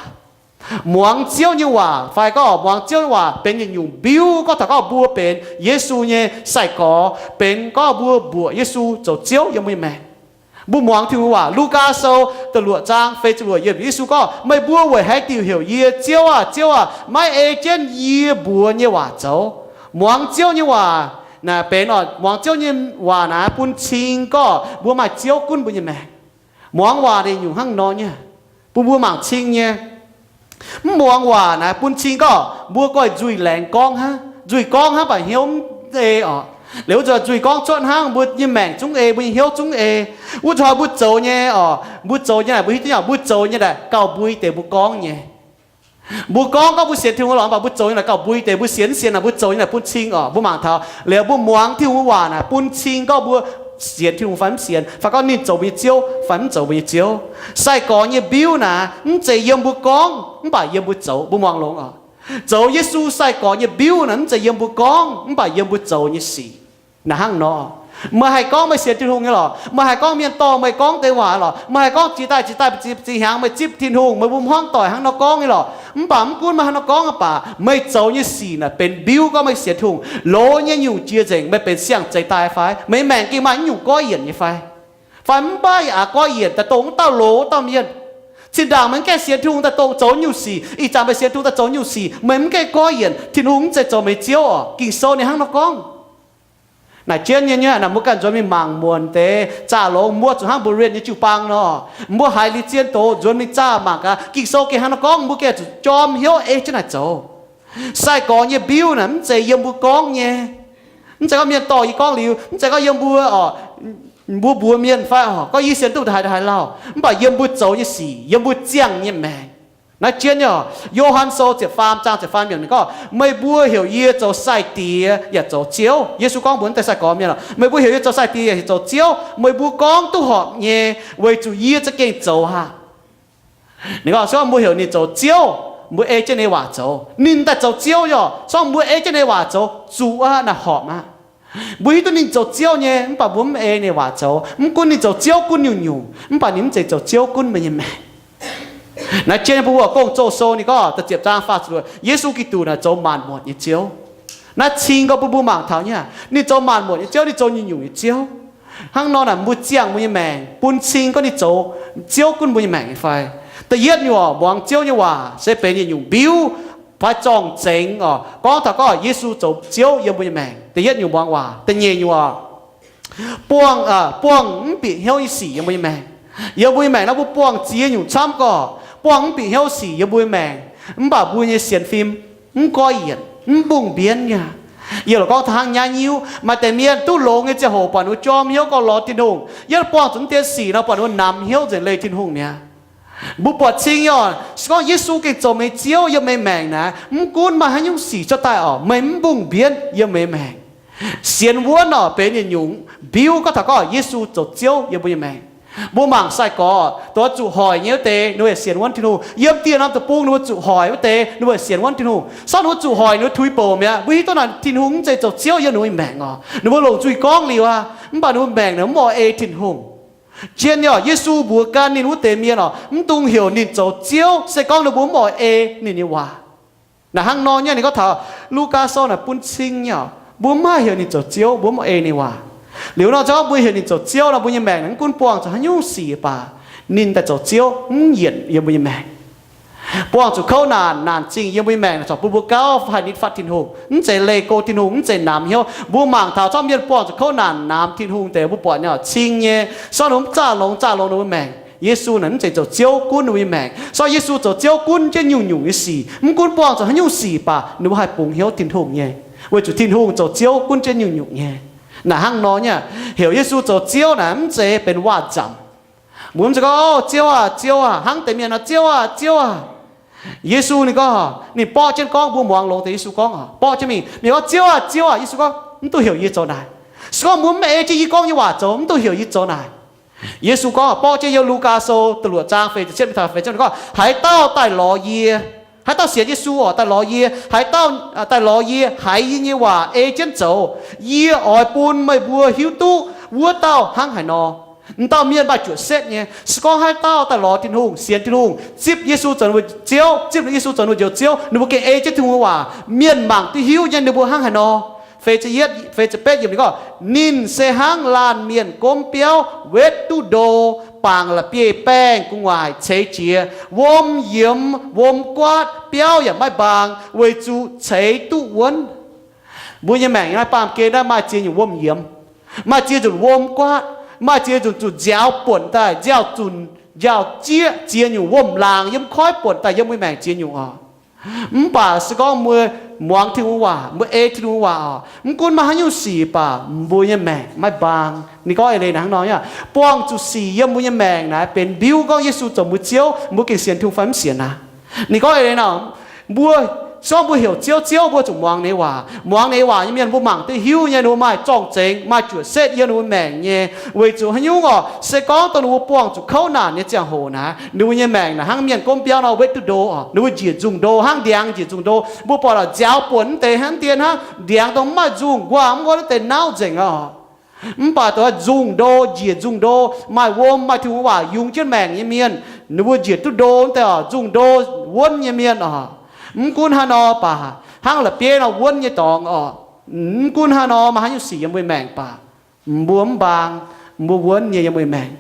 Muangx Ziouv nyei waac fai gorngv muangx Ziouv nyei waac benx yietc nyungc mbiuv gorngv taux gorngv mbuo benx Yesu nyei sai-gorx, benx gorngv mbuo mbuoqc Yesu zoux Ziouv yiem mbuo nyei maengc. Mbuo muangx Tin-Hungh waac. Lugaa Sou da'luoqc zaang feix ziepc luoqc yiemc, Yesu gorngv, Meih mbuo weic haaix diuc heuc yie, Ziouv aah! Ziouv aah! Maiv ei jienv yie mbuox nyei waac zoux. Muangx Ziouv nyei waac naaic benx oc, muangx Ziouv nyei waac naaic bun cing gorngv mbuo maaih Ziouv gunv mbuo nyei maengc. Muangx waac naaic nyungc hnangv nor nyei, bun mbuo mangc cing nyei. Mv muangx waac naaic bun cing gorngv mbuo goiv nzuih laengz gorngv hnangv, nzuih gorngv hnangv baac hnyouv mv ei oc. Liuz wuov zanc nzuih gorngv cuotv hnangv, mbuo nyei maengc zungv ei, mbuo nyei hnyouv zungv ei. Wuov zanc mbuo zoux nyei oc, mbuo zoux nyei naaic mbuo hiuv duqv nyei, mbuo zoux nyei naaic gauh mbui deix mbuo gorngv nyei. Mbuo gorngv gorngv mbuo sienx Tin-Hungh lorqc, mv baac mbuo zoux nyei naaic gauh mbui deix mbuo sienx, sienx naaic mbuo zoux nyei naaic bun cing oc. Mbuo mangc taux liuz mbuo muangx Tin-Hungh waac naaic bun cing gorngv mbuo sienx Tin-Hungh fai mv sienx, fai gorngv ninh zoux mbuo nyei Ziouv fai mv zoux mbuo nyei Ziouv. Sai-gorx nyei mbiuv naaic mv zeiz yiem mbuo gorngv, mv baac yiem mbuo zoux. Mbuo muangx longx oc. Zoux Yesu sai-gorx nyei mbiuv naaic mv zeiz yiem mbuo gorngv, mv baac yiem mbuo zoux nyei sic. Naaic hnangv nor, meih haih gorngv meih sienx Tin-Hungh nyei lorqc, meih haih gorngv mienh dorh meih gorngv deix waac lorqc, meih haih gorngv jiex daaih jiex daaih ziex hnyangx meih zipv Tin-Hungh, meih mbuo hmuangv doic hnangv nor gorngv nyei lorqc. Mv baac mv gunv meih hnangv nor gorngv, mv baac meih zoux nyei sic naaic benx mbiuv gorngv meih sienx Tin-Hungh. Loz nyei nyungc jiex nzengc meih benx siang-zeix daaih fai? Meih maengc gengh maaih naaiv nyungc goiv yienc nyei fai? Fai mv baac yaac goiv yienc daaih dongh wuov dauh loz wuov dauh mienh. Zinh ndaangc meih mv gaengh sienx Tin-Hungh daaih dongh zoux nyungc sic, ih zanc meih sienx Tin-Hungh daaih zoux nyungc sic, meih mv gaengh goiv yienc, Tin-Hungh mv zeiz zoux meih nyei Ziouv oc. Ging-Sou ninh hnangv nor gorngv. Naaic jienv nyei, naaic mbuo ganh nzuonx mingh mangc muonc deix zaah longx, mbuo zuqc hnangv mbuo Berean nyei jiu-baang nor, mbuo haiz liuz zien doz nzuonx mingh zaah mangc gaax, Ging-Sou gengh hnangv nor gorngv, mbuo gengh zuqc jorm hnyouv ei jienv naaic zoux. Sai-gorx nyei mbiuv naaic mv zeiz yiem mbuo gorngv nyei. Mv zeiz gorngv mienh dorh yie gorngv liuz, mv zeiz gorngv yiem mbuo oc, mbuo mbuox mienh fai oc, gorngv yie sienx duqv haaix haaix lauh, mv baac yiem mbuo zoux nyei sic, yiem mbuo ziangh nyei maengc. Naaiv jienv nyei oc, Yo^han Sou ziepc faam zaang ziepc faam yiemc ninh gorngv, Meih mbuo heuc yie zoux sai-diex yaac zoux Ziouv. Yesu gorngv mbuox naaiv deix sai-gorx mienh oc, Meih mbuo heuc yie zoux sai-diex yaac zoux Ziouv, meih mbuo gorngv duqv horpc nyei, weic zuqc yie za'gengh zoux aqv. Ninh gorngv, se gorngv mbuo heuc ninh zoux Ziouv, mbuo ei jienv ninh nyei waac zoux, ninh daaih zoux Ziouv nyei oc. Se gorngv mbuo ei jienv ninh nyei waac zoux, zuqc aqv, naaic horpc aqv. Mbuo hiuv duqv ninh zoux Ziouv nyei, mv baac mbuo mv ei ninh nyei waac zoux. Mv gunv ninh zoux Ziouv gunv nyungc-nyungc, mv baac ninh mv zeiz zoux Ziouv gunv meih nyei maengc. Naaiv jienv mbuo Gong-Zoh Sou ninh gorngv da'ziepc zaang faah ziepc luoqc, Yesu Giduc naaic zoux maanc muotc nyei Ziouv. Naaiv cing gorngv bun mbuo mangc taux nyei, ninh zoux maanc muotc nyei Ziouv, ninh zoux nyungc-nyungc nyei Ziouv. Hnangv nor naaic mbuo ziangh mbuo nyei maengc bun cing gorngv ninh zoux Ziouv gunv mbuo nyei maengc nyei fai? Da'yietv nyungc oc, muangx Ziouv nyei waac se benx yietc nyungc mbiuv fai zorng-zengx oc, gorngv taux gorngv Yesu zoux Ziouv yiem mbuo nyei maengc. Da'yietv nyungc muangx waac. Da'nyeic nyungc oc, buangh, buangh mv bieqc hnyouv nyei sic yiem mbuo nyei maengc. Yiem mbuo nyei maengc naaiv mbuo buangh ziex nyungc camv gorqv, buangh mv bieqc hnyouv sic yiem mbuo nyei maengc, mv baac mbuo nyei sienx fim mv goiv yienc, mv mbungh mbienv nyei. Yie lorqc gorngv taux hnangv nyaiv nyiuv, maaih deix mienh duqv longx nyei ziangh hoc buatc ninh mbuo jorm hnyouv gorngv lorz Tin-Hungh. Yiem buangh zuqc naaiv deix sic nor buatc ninh mbuo namx hnyouv nzengc leih Tin-Hungh mi'aqv. Mbuo buatc cing nyei oc, se gorngv Yesu gengh zoux meih Ziouv yiem meih maengc naaic, mv gunv maaih haaix nyungc sic cuotv daaih oc, meih mv mbungh mbienv yiem meih maengc. Sienx wuonv oc, benx yietc nyungc mbiuv gorngv taux gorngv Yesu zoux Ziouv yiem mbuo nyei maengc. Mbuo mangc sai-gorx, dongh zuqc hoic nyei wuov deix, ninh mbuo yaac sienx wuonv Tin-Hungh. Yiem dieh norm deic-bung ninh mbuo zuqc hoic wuov deix, ninh mbuo yaac sienx wuonv Tin-Hungh. Se gorngv ninh mbuo zuqc hoic, ninh mbuo tuix bouc mi'aqv. Mbuo hiuv duqv naaic Tin-Hungh mv zeiz zoux Ziouv yiem ninh mbuo nyei maengc oc. Ninh mbuo longc nzuih gorngv liuz aqv, mv baac ninh mbuo maengc naaic mv oix ei Tin-Hungh. Zien nyei oc, Yesu mbuox gan ninh wuov deix mienh oc, mv dungx heuc ninh zoux Ziouv, se gorngv ninh mbuo mv oix ei ninh nyei waac. Naaic hnangv nor nyei, ninh gorngv taux Lugaa Sou naaic bun cing nyei oc, mbuo mv haih heuc ninh zoux Ziouv, mbuo mv ei ninh waac. Liuz nor, se gorngv mbuo heuc ninh zoux Ziouv nor, mbuo nyei maengc naaic mv gunv buangh zuqc haaix nyungc sic baac ninh daaih zoux Ziouv mv yienc yiem mbuo nyei maengc. Buangh zuqc kouv naanc, naanc zingh yiem mbuo nyei maengc naaic, corc bun mbuo gauh haih nitv fatv Tin-Hungh, mv zeiz leih go Tin-Hungh, mv zeiz namx hnyouv. Mbuo mangc taux zorqv mienh buangh zuqc kouv naanc namx Tin-Hungh deix, mbuo buatc ninh oc, cing nyei. Se gorngv ninh mbuo mv zaah longx, zaah longx ninh mbuo maengc, Yesu naaic mv zeiz zoux Ziouv gunv ninh mbuo nyei maengc. Se gorngv Yesu zoux Ziouv gunv jienv nyungc-nyungc nyei sic, mv gunv buangh zuqc haaix nyungc sic baac ninh mbuo haih bungx hnyouv Tin-Hungh nyei, weic zuqc Tin-Hungh zoux Ziouv gunv jienv nyungc-nyungc nyei. Naaic hnangv nor nyei, heuc Yesu zoux Ziouv naaic mv zeiz benx waac-nzamc. Mbuo mv zeiz gorngv, Ziouv aah, Ziouv aah, hnangv deix mienh nor, Ziouv aah, Ziouv aah. Yesu ninh gorngv, ninh borqv jienv gorngv, mbuo muangx longx deix Yesu gorngv oc, borqv jienv mingh, ninh gorngv, Ziouv aah, Ziouv aah. Yesu gorngv, mv dungx heuc yie zoux naaic. Se gorngv mbuo mv ei jienv yie gorngv nyei waac zoux, mv dungx heuc yie zoux naaic. Yesu gorngv, borqv jienv yiem Lugaa Sou da'luoqc zaang feix ziepc cietv mingh taux feix ziepc cietv gorngv, Haaix dauh daaih lorz yie, Haaix dauh sienx Yesu oc, daaih lorz yie. Haaix dauh daaih lorz yie, haiz yie nyei waac ei jienv zoux, yie oix bun meih mbuo hiuv duqv wuov dauh hnangv haaix nor. M'dauh mienh maaih juoqc setv nyei. Se gorngv haaix dauh daaih lorz Tin-Hungh, sienx Tin-Hungh, zipv Yesu zoux ninh mbuo Ziouv, zipv Yesu zoux ninh mbuo Njoux Ziouv, ninh mbuo gengh ei jienv Tin-Hungh nyei waac. Mienh mangc duqv hiuv nyei ninh mbuo hnangv haaix nor. Feix ziepc betv yiemc ninh gorngv, ninh se hnangv laanh mienh gomv biauv wetv duqv ndo, bangc la'bieiv-baengh gu'nguaaic ceix jiez, wuom yiemx wuom guaatv, biauv yaac maiv mbaang, weic zuqc ceix duqv wuonv. Mbuo nyei maengc naaiv baamh gen naaiv maaih ziex nyungc wuom yiemx, maaih ziex nzunc wuom guaatv, maaih ziex nzunc zuqc nziaaux buonc daaih, nziaaux zunc, nziaaux jieqv, ziex nyungc wuom-laangc yiem koiv buonc daaih yiem mbuo maengc ziex nyungc oc. Mv baac se gorngv mbuo muangx Tin-Hungh waac, mbuo ei Tin-Hungh waac oc, mv gunv maaih haaix nyungc sic baac mbuo nyei maengc maiv mbaang. Ninh gorngv eix leiz naaic hnangv nor, buangh zuqc sic yiem mbuo nyei maengc naaic benx mbiuv gorngv Yesu zoux mbuo Ziouv, mbuo gengh sienx Tin-Hungh fai mv sienx aqv. Ninh gorngv eix leiz nor, mbuo, se gorngv mbuo heuc Ziouv, Ziouv, mbuo zuqc muangx ninh nyei waac. Muangx ninh nyei waac nyei mienh mbuo mangc duqv hiuv nyei ninh mbuo maaih zorng-zengx, maaih juoqc setv yiem ninh mbuo maengc nyei. Weic zuqc haaix nyungc oc? Se gorngv dongh ninh mbuo buangh zuqc kouv naanc nyei ziangh hoc naaic, ninh mbuo nyei maengc naaic hnangv mienh gomv biauv nor wetv duqv ndo oc, ninh mbuo njiec nzungh ndo hnangv ndiangx njiec nzungh ndo. Mbuo buatc oc, nziaaux buonc mv deix hnangv dien hnangv, ndiangx dongh mv maaih nzungh, nquaah mv wuonv mv deix nauv nzengc oc. Mv baac dongh nzungh ndo, njiec nzungh ndo, maaih wuom, maaih Tin-Hungh waac yungz jienv maengc nyei mienh, ninh mbuo njiec duqv ndo mv deix oc, nzungh ndo wuonv nyei mienh oc. Mv gunv haaix nor baac, hnangv la'bieiv nor wuonv nyei dorngx oc. Mv gunv haaix nor maaih haaix nyungc sic yiem mbuo maengc baac, mbuo mv mbaang, mbuo wuonv nyei yiem mbuo maengc.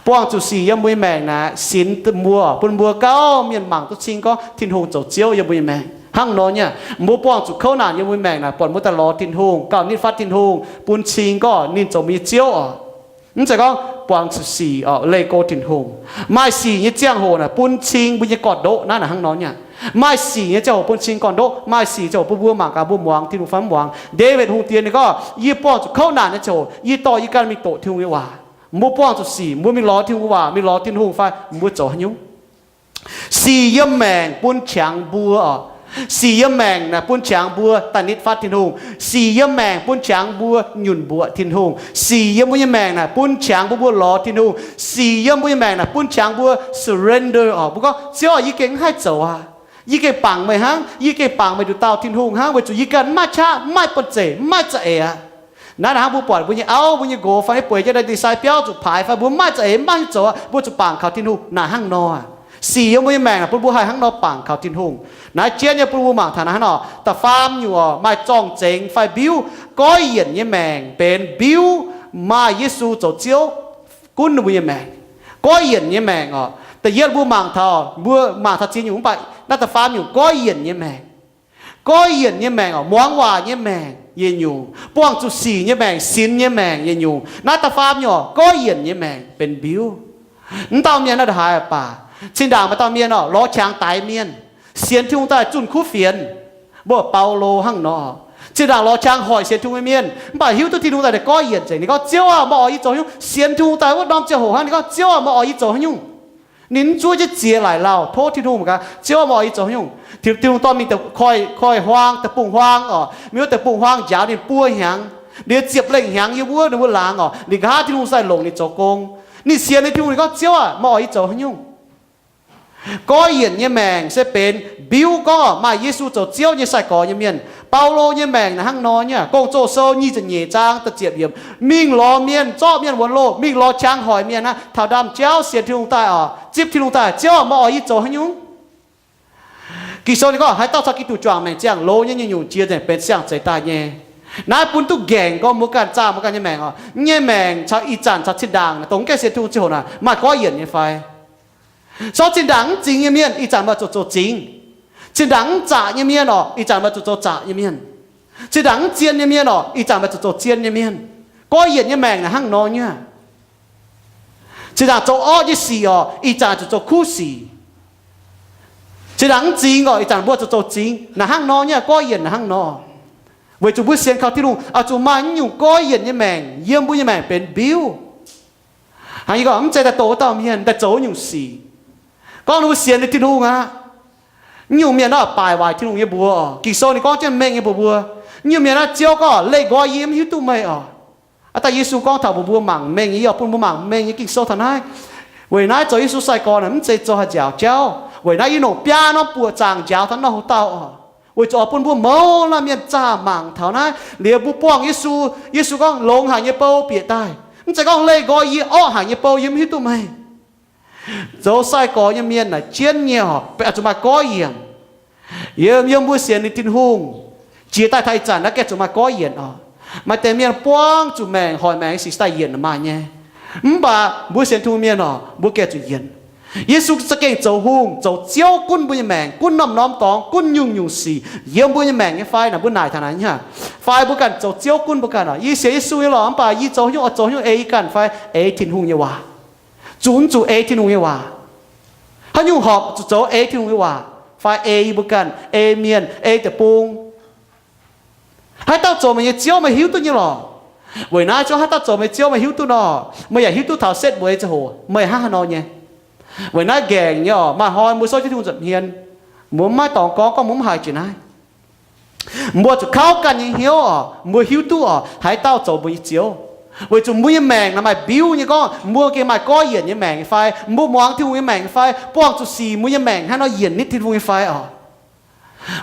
Buangh zuqc sic yiem mbuo nyei maengc naaic, sinx mbuo, bun mbuo gauh mienh mangc duqv cing gorngv Tin-Hungh zoux Ziouv yiem mbuo nyei maengc. Hnangv nor nyei, mbuo buangh zuqc kouv naanc yiem mbuo nyei maengc naaic, buatc mbuo daaih lorz Tin-Hungh, gauh nitv fatv Tin-Hungh, bun cing gorngv ninh zoux mbuo nyei Ziouv oc. Mv zeiz gorngv buangh zuqc sic oc leih go Tin-Hungh. Maaih sic nyei ziangh hoc naaic bun cing mbuo nyei gorn-ndoqv naaiv naaic hnangv nor nyei. Maaih sic nyei ziangh hoc bun cing gorn-ndoqv. Maaih sic ziangh hoc bun mbuo mangc gaax mbuo muangx Tin-Hungh fai mv muangx. Ndaawitv Hungh diex ninh gorngv, yie buangh zuqc kouv naanc nyei ziangh hoc yie dorh yie ganh mingh doqc Tin-Hungh nyei waac. Mbuo buangh zuqc sic, mbuo mingh lorz Tin-Hungh waac, mingh lorz Tin-Hungh fai mbuo zoux haaix nyungc? Sic yiem maengc bun qangx mbuo oc. Sic yiem maengc naaic bun qangx mbuo daaih nitv fatv Tin-Hungh. Sic yiem maengc bun qangx mbuo nyunc mbuoqc Tin-Hungh. Sic yiem mbuo nyei maengc naaic bun qangx mbuo, mbuo lorz Tin-Hungh. Sic yiem mbuo nyei maengc naaic bun qangx mbuo surrender oc. Mbuo gorngv, Ziouv aac, yie gengh mv haih zoux aqv. Yie gengh bangc meih hnangv. Yie gengh bangc meih nduqc dauh Tin-Hungh hnangv, weic zuqc yie ganh mv maaih qaqv, mv maaih banh zeic, mv maaih za'eix aqv. Naaiv naaic hnangv mbuo buatc mbuo nyei auv, mbuo nyei nqox fai bueix jienv ndie-sai biauv zuqc paaix fai mbuo mv maaih za'eix, mv maaih haaix nyungc zoux aqv, mbuo zuqc bangc kaux Tin-Hungh naaic hnangv nor. Sic yiem mbuo nyei maengc naaic bun mbuo haih hnangv nor bangc kaux Tin-Hungh. Naaiv jienv nyei bun mbuo mangc taux naaiv hnangv nor, da'faam nyungc oc, maaih zorng-zengx fai mbiuv goiv yienc nyei maengc benx mbiuv maaih Yesu zoux Ziouv gunv ninh mbuo nyei maengc. Goiv yienc nyei maengc oc. Da'yietv mbuo mangc taux, mbuo mangc taux ziex nyungc mv baac naaiv da'faam nyungc goiv yienc nyei maengc. Goiv yienc nyei maengc oc, muangx waac nyei maengc yietc nyungc, buangh zuqc sic nyei maengc, sinx nyei maengc yietc nyungc. Naaiv da'faam nyungc oc, goiv yienc nyei maengc benx mbiuv. Mv dauh mienh naaiv ndongc haaix baac, zinh ndaangc maaih dauh mienh oc, lorz qangx daix mienh, sienx Tin-Hungh daaih zunh kuv fienx. Mbuo Baulo hnangv nor, zinh ndaangc lorz qangx hoic sienx Tin-Hungh nyei mienh, mv baac hiuv duqv Tin-Hungh daaih ninh gorngv yienc nzengc. Ninh gorngv, Ziouv aah, meih oix yie zoux haaix nyungc? Sienx Tin-Hungh daaih wuov norm ziangh hoc hnangv, ninh gorngv, Ziouv aah, meih oix yie zoux haaix nyungc? Ninh mv zuov jienv ziex laaic lauh tov Tin-Hungh mangc gaax, Ziouv aah, meih oix yie zoux haaix nyungc? Tin-Hungh dorh mingh deic-bung-huaang, deic-bung-huaang oc, mingh wuov deic-bung-huaang njaaux ninh buo hnyangx, ninh ziepc lengh hnyangx yiem wuov ninh wuov laangz oc, ninh nqa'haav Tin-Hungh sai longc ninh zoux gong. Ninh sienx nyei Tin-Hungh, ninh gorngv, Ziouv aah, meih oix yie zoux haaix nyungc? Goiv yienc nyei maengc se benx mbiuv gorngv maaih Yesu zoux Ziouv nyei sai-gorx nyei mienh. Baulo nyei maengc naaic hnangv nor nyei. Gong-Zoh Sou nyic ziepc nyeic zaang da'ziepc yiemc, mingh lorz mienh, zorqv mienh wuonx loh, mingh lorz qangx hoic mienh aqv, taux ndaamv-jauv sienx Tin-Hungh daaih oc, zipv Tin-Hungh daaih, Ziouv aah, meih oix yie zoux haaix nyungc? Ging-Sou ninh gorngv, haaix dauh caux Giduc juangc maengc ziangh, loz nyei nyungc-nyungc jiex nzengc benx siang-zeix daaih nyei. Naaiv bun duqv nqaengc gorngv mbuo ganh zaah mbuo ganh nyei maengc oc. Mv nyei maengc caux ih zanc caux zinh ndaangc dongh mv gaengh sienx Tin-Hungh ziangh hoc naaic maaih goiv yienc nyei fai? Sortv zinh ndaangc mv zingx nyei mienh, ih zanc maaih zuqc zoux zingx. Zinh ndaangc mv zaqc nyei mienh oc, ih zanc maaih zuqc zoux zaqc nyei mienh. Zinh ndaangc mv zien nyei mienh oc, ih zanc maaih zuqc zoux zien nyei mienh. Goiv yienc nyei maengc naaic hnangv nor nyei. Zinh ndaangc zoux orqv nyei sic oc, ih zanc zuqc zoux kuv sic. Zinh ndaangc mv zingx oc, ih zanc mbuo zuqc zoux zingx. Naaic hnangv nor nyei, goiv yienc naaic hnangv nor. Weic zuqc mbuo sienx kaux Tin-Hungh oix zuqc maaih naaiv nyungc goiv yienc nyei maengc yiem mbuo nyei maengc benx mbiuv. Hnangv yie gorngv, mv zeiz daaih doqc wuov dauh mienh daaih zoux wuov nyungc sic. Gorngv ninh mbuo sienx ninh Tin-Hungh aqv. Naaiv nyungc mienh naaiv baaic waaic Tin-Hungh nyei mbuox. Ging-Sou ninh gorngv jienv mengh nyei mbuox mbuo. Naaiv nyungc mienh naaiv Ziouv gorngv leih nqoi yie mv hiuv duqv meih oc. Aav daaih Yesu gorngv taux mbuox mbuo mangc mengh nyei, yie oix bun mbuo mangc mengh nyei Ging-Sou taux naaiv. Weic naaiv zoux Yesu sai-gorx naaic mv zeiz zoux haih nziaauc jauv. Weic naaiv yie longc biaa norm buoqc zaangc njaaux taux nor houc dauh oc, weic zuqc oix bun mbuo mouz laanh mienh zaah mangc taux naaiv. Liuz mbuo buangh Yesu, Yesu gorngv, longx haic nyei bou bieqc daaih. Mv zeiz gorngv leih nqoi yie, orqv haic nyei bou yie mv hiuv duqv meih. Zoux sai-gorx nyei mienh naaic jienv nyei oc, zuqc maaih goiv yienc. Yiem, yiem mbuo sienx ninh Tin-Hungh jiex daaih taux ih zanc naaiv gengh zuqc maaih goiv yienc oc. Maaih deix mienh buangv zuqc maengc, hoic maengc nyei sic daaih yienc maaih nyei. Mv baac mbuo sienx Tin-Hungh mienh oc, mbuo gengh zuqc yienc. Yesu za'gengh zoux hungh zoux Ziouv gunv mbuo nyei maengc, gunv norm-norm dorngx, gunv nyungc-nyungc sic yiem mbuo nyei maengc nyei fai? Naaic mbuo naaic taux naaic nyei aqv. Fai mbuo ganh zoux Ziouv gunv mbuo ganh oc? Yie sienx Yesu nyei lorqc, mv baac yie zoux haaix nyungc, oix zoux haaix nyungc ei yie ganh fai ei Tin-Hungh nyei waac? Zuqc mv zuqc ei Tin-Hungh nyei waac? Haaix nyungc horpc zuqc zoux ei Tin-Hungh nyei waac fai ei yie mbuo ganh, ei mienh, ei deic-bung? Haaix dauh zoux meih nyei Ziouv meih hiuv duqv nyei lorqc. Weic naaiv zungv haaix dauh zoux meih nyei Ziouv meih hiuv duqv nor, meih yaac hiuv duqv taux setv mbuo nyei ziangh hoc meih hnangv haaix nor nyei. Weic naaiv nqaengc nyei oc, maaih hnoi mbuo souv jienv Tin-Hungh nza'hmien, mbuo mv maaih dorngx gorngv, gorngv mbuo mv haiz jiex naaiv. Mbuo zuqc kauv ganh nyei hnyouv oc, mbuo hiuv duqv oc, haaix dauh zoux mbuo nyei Ziouv. Weic zuqc mbuo nyei maengc naaic maaih mbiuv nyei gorngv mbuo gengh maaih goiv yienc nyei maengc nyei fai, mbuo muangx Tin-Hungh nyei maengc nyei fai, buangh zuqc sic mbuo nyei maengc hnangv nor yienc nitv Tin-Hungh nyei fai oc.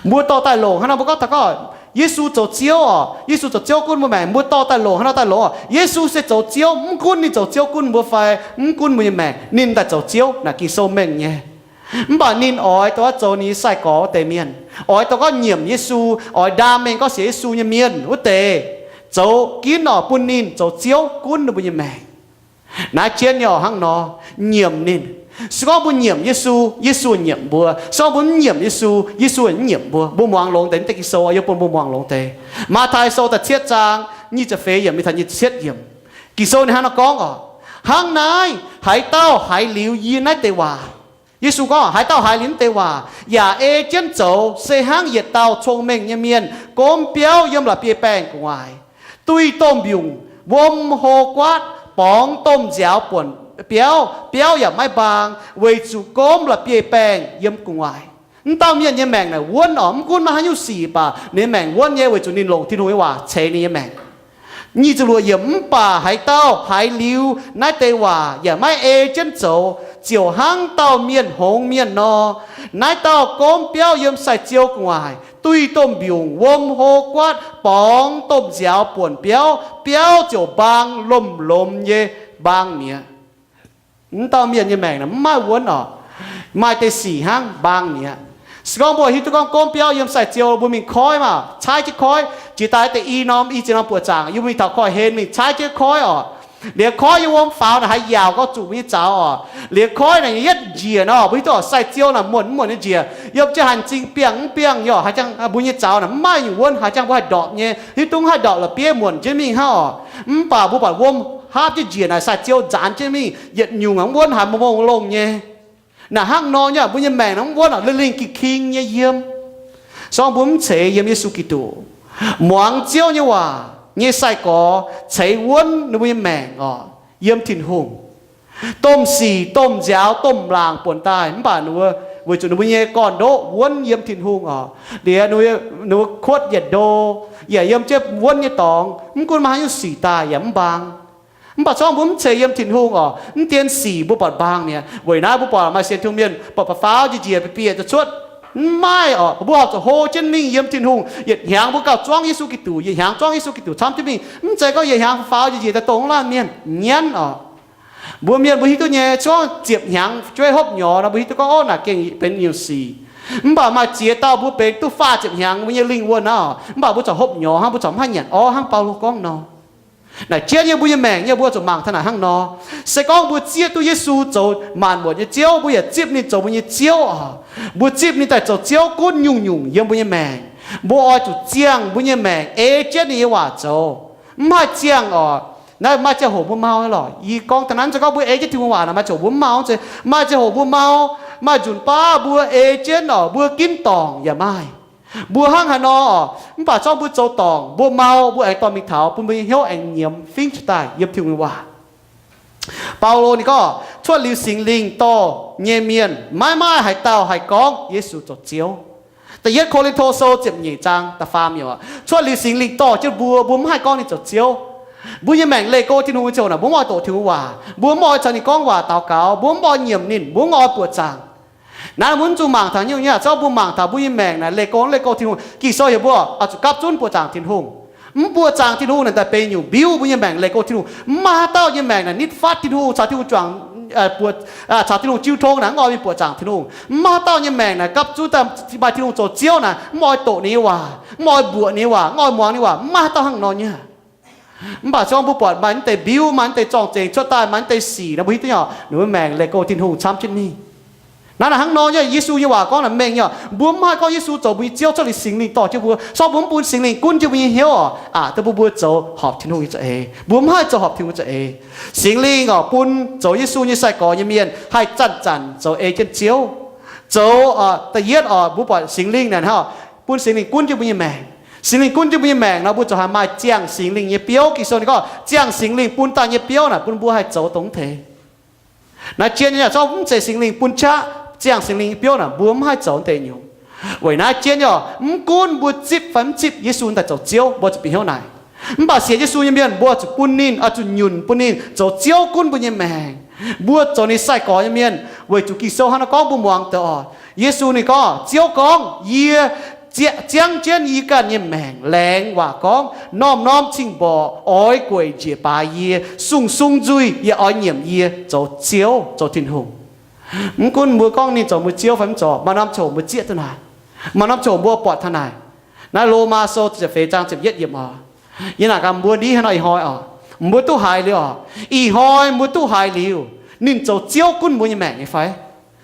Mbuo dorh daaih longc hnangv nor, mbuo gorngv taux gorngv Yesu zoux Ziouv oc, Yesu zoux Ziouv gunv mbuo maengc, mbuo dorh daaih longc hnangv nor daaih longc oc. Yesu se zoux Ziouv, mv gunv ninh zoux Ziouv gunv mbuo fai mv gunv mbuo nyei maengc, ninh daaih zoux Ziouv naaic Ging-Sou mengh nyei. Mv baac ninh oix dongh wuov zoux ninh nyei sai-gorx wuov deix mienh, oix dongh gorngv nyiemc Yesu, oix ndaam mengh gorngv sienx Yesu nyei mienh wuov deix, zoux ginv oc, bun ninh zoux Ziouv gunv ninh mbuo nyei maengc. Naaiv jienv nyei oc hnangv nor, nyiemc ninh. Se gorngv mbuo nyiemc Yesu, Yesu nyiemc mbuo. Se gorngv mbuo mv nyiemc Yesu, Yesu mv nyiemc mbuo. Mbuo muangx longx deix mv deix Ging-Sou, yie bun mbuo muangx longx deix. Matv^tai Sou da'cietv zaang nyic ziepc feix yiemc mingh taux nyic ziepc cietv yiemc. Ging-Sou ninh hnangv nor gorngv oc, hnangv naaiv haaix dauh haiz liuz yie naaiv deix waac, Yesu gorngv, haaix dauh haiz liuz naaiv deix waac yaac ei jienv zoux, se hnangv yietc dauh cong-mengh nyei mienh gomv biauv yiem la'bieiv-baengh gu'nguaaic, duih domh mbiungc, wuom hlo guaatv, borngz domh nziaaux buonc biauv, biauv yaac maiv mbaang, weic zuqc gomv la'bieiv-baengh yiem gu'nguaaic. Mv dauh mienh nyei maengc naaic wuonv oc, mv gunv maaih haaix nyungc sic baac ninh maengc wuonv nyei, weic zuqc ninh longc Tin-Hungh nyei waac ceix ninh nyei maengc. Nyic ziepc luoqc yiemc, mv baac haaix dauh haiz liuz naaiv deix waac yaac maiv ei jienv zoux, ziouc hnangv dauh mienh hngongx mienh nor. Naaiv dauh gomv biauv yiem sai-ziou gu'nguaaic, duih domh mbiungc, wuom hlo guaatv, borngz domh nziaaux buonc biauv, biauv ziouc mbaang lomh lomh nyei mbaang mi'aqv. Mv dauh mienh nyei maengc naaic mv maaih wuonv oc. Maaih deix sic hnangv mbaang mi'aqv. Se gorngv mbuo hiuv duqv gorngv gomv biauv yiem sai-ziou, mbuo mingh koiv maah, caaiv jienv koiv, jiex daaih deix i norm, i ziex norm buoqc zaangc, yie mbuo mingh taux koiv-hlen mingh caaiv jienv koiv oc. Liuz koiv nyei wuom faaux naaic haaix yaauc gorngv zuqc mbuo nyei zaux oc. Liuz koiv naaic yietv njiec nor, mbuo hiuv duqv oc, sai-ziou naaic muonc mv muonc nyei njiec, yiem jienv haaix zingh biangh mv biangh nyei oc, haaix jangx mbuo nyei zaux naaic mv maaih nyungc wuonv, haaix jangx mbuo haih ndorpc nyei, hiuv duqv haih ndorpc la'bieiv muonc jienv mingh hnangv oc. Mv baac mbuo buatc wuom haapv jienv njiec naaic, sai-ziou nzaanx jienv mingh, yietc nyungc mv wuonv haaix mbuo mongh longh nyei. Naaic hnangv nor nyei, mbuo nyei maengc naaic mv wuonv oc, lingh lingh ging-ging nyei yiem. Se gorngv mbuo mv ceix yiem Yesu Giduc, muangx Ziouv nyei waac nyei sai-gorx ceix wuonv ninh mbuo nyei maengc oc, yiem Tin-Hungh. Domh sic, domh nziaaux, domh laangc buonc daaih, mv baac ninh mbuo weic zuqc ninh mbuo nyei gorn-ndoqv wuonv yiem Tin-Hungh oc. Liuz ninh mbuo kuotv yietc ndo, yaac yiem jienv wuonv nyei dorngx, mv gunv maaih haaix nyungc sic daaih yaac mv mbaang. Mv baac se gorngv mbuo mv ceix yiem Tin-Hungh oc, mv dien sic mbuo buatc mbaang mi'aqv. Weic naaiv mbuo buatc maaih sienx Tin-Hungh mienh buatc faaux njiec njiec bieqc bieqc zuotc, mv maaih oc, mbuo horpc zuqc hlo jienv mingh yiem Tin-Hungh. Yietc hnyangx mbuo gauh zuangv Yesu Giduc, yietc hnyangx zuangv Yesu Giduc camv jienv mingh. Mv zeiz gorngv yietc hnyangx faaux njiec njiec daaih dongh laanh mienh nyanv oc. Mbuo mienh mbuo hiuv duqv nyei, se gorngv ziepc hnyangx jueiv hopv nyorx nor, mbuo hiuv duqv gorngv, o, naaic gengh benx nyungc sic. Mv baac maaih ziex dauh mbuo benx duqv faah ziepc hnyangx mbuo nyei lingh wuonh aqv, mv baac mbuo corc hopv nyorx hnangv, mbuo corc mv haih nyanc orv hnangv Baulo gorngv nor. Naaic jienv nyei mbuo nyei maengc nyei, mbuo zuqc mangc taux naaic hnangv nor. Se gorngv mbuo zieqv duqv Yesu zoux maanc muotc nyei Ziouv, mbuo yaac zipv ninh zoux mbuo nyei Ziouv oc. Mbuo zipv ninh daaih zoux Ziouv gunv nyungc-nyungc yiem mbuo nyei maengc. Mbuo oix zuqc ziangh mbuo nyei maengc ei jienv ninh nyei waac zoux. Mv haih ziangh oc. Naaiv maaih ziangh hoc mbuo mau lorqc. Yie gorngv da'naaiv, mv zeiz gorngv mbuo ei jienv Tin-Hungh waac naaic maaih ziangh hoc mbuo mv mau, mv zeiz. Maaih ziangh hoc mbuo mau, maaih nzunc baav mbuo ei jienv oc, mbuo ginv dorngc yaac maaih. Mbuo hnangv haaix nor oc, mv baac zorngv mbuo zoux dorngc, mbuo mau, mbuo aengx dorh mingh taux, bun mbuo nyei hnyouv aengx nyiemz fingx jiez daaih yiem Tin-Hungh nyei waac. Baulo ninh gorngv, cuotv liuz Singx Lingh dorh nyei mienh, maiv maaih haaix dauh haih gorngv Yesu zoux Ziouv. Da'yietv Ko^lin^to Sou ziepc nyeic zaang da'faam yiemc, cuotv liuz Singx Lingh dorh jienv mbuo, mbuo mv haih gorngv ninh zoux Ziouv. Mbuo nyei maengc leih go Tin-Hungh nyei ziangh hoc naaic, mbuo mv oix doqc Tin-Hungh waac, mbuo mv oix caux ninh gorngv waac daux gaux, mbuo mv oix nyiemc ninh, mbuo mv oix buoqc zaangc. Naaiv mbuo mv zuqc mangc taux nyungc nyei aqv. Se gorngv mbuo mangc taux mbuo nyei maengc naaic leih go, leih go Tin-Hungh, Ging-Sou heuc mbuo oix zuqc gapv zunv buoqc zaangc Tin-Hungh. Mv buoqc zaangc Tin-Hungh naaic daaih benx nyungc mbiuv mbuo nyei maengc leih go Tin-Hungh. Mv maaih haaix dauh nyei maengc naaic nitv fatv Tin-Hungh, caux Tin-Hungh juangc, caux Tin-Hungh jiu tong naaic mv oix mingh buoqc zaangc Tin-Hungh. Mv maaih haaix dauh nyei maengc naaic gapv zunv daaih maaih Tin-Hungh zoux Ziouv naaic mv oix doqc ninh nyei waac, mv oix mbuoqc ninh nyei waac, mv oix muangx ninh nyei waac. Mv maaih haaix dauh hnangv nor nyei. Mv baac se gorngv mbuo buatc maaih naaiv deix mbiuv, maaih naaiv deix zorng-zengx cuotv daaih, maaih naaiv deix sic nor, mbuo hiuv duqv nyei oc, ninh mbuo maengc leih go Tin-Hungh camv jienv mingh. Naaiv naaic hnangv nor nyei, Yesu nyei waac gorngv naaic mengh nyei oc. Mbuo mv haih gorngv Yesu zoux mbuo nyei Ziouv cuotv liuz Singx Lingh dorh jienv mbuo. Se gorngv mbuo mv bun Singx Lingh gunv jienv mbuo nyei hnyouv oc, aa, dongh mbuo mbuo zoux horpc Tin-Hungh nyei za'eix. Mbuo mv haih zoux horpc Tin-Hungh za'eix. Singx Lingh oc, bun zoux Yesu nyei sai-gorx nyei mienh haih zanc-zanc zoux ei jienv Ziouv. Zoux, da'yietv oc, mbuo buatc Singx Lingh naaic hnangv, bun Singx Lingh gunv jienv mbuo nyei maengc. Singx Lingh gunv jienv mbuo nyei maengc nor, mbuo ziouc haih maaih ziangh Singx Lingh nyei biouv. Ging-Sou ninh gorngv ziangh Singx Lingh bun daaih nyei biouv naaic bun mbuo haih zoux dongh mv deix. Naaiv jienv nyei, se gorngv mv zeiz Singx Lingh bun qaqv, ziangh Singx Lingh nyei biouv naaic mbuo mv haih zoux deix nyungc. Weic naaiv jienv nyei oc, mv gunv mbuo zipv fai mv zipv Yesu daaih zoux Ziouv, mbuo zuqc bieqc hnyouv naaic. Mv baac sienx Yesu nyei mienh mbuo zuqc bun ninh, oix zuqc nyunc bun ninh zoux Ziouv gunv mbuo nyei maengc. Mbuo zoux ninh sai-gorx nyei mienh weic zuqc Ging-Sou hnangv naaiv gorngv mbuo muangx deix oc. Yesu ninh gorngv, Ziouv gorngv, Yie ziangv jienv yie ganh nyei maengc laengz waac gorngv, norm-norm cing-mborqc oix gueic njiec baaix yie, sung-sung nzuih yaac oix nyiemc yie zoux Ziouv, zoux Tin-Hungh. Mv gunv mbuo gorngv ninh zoux mbuo Ziouv fai mv zoux, maaih norm ziangh hoc mbuo zieqv duqv naaic. Maaih norm ziangh hoc mbuo buatc taux naaic. Naaiv Lomaa Sou ziepc feix zaang ziepc yietv yiemc oc. Yie naaic gaax mbuo ndiev haaix nor ih hnoi oc, mbuo duqv haiz liuz oc. Ih hnoi mbuo duqv haiz liuz ninh zoux Ziouv gunv mbuo nyei maengc nyei fai?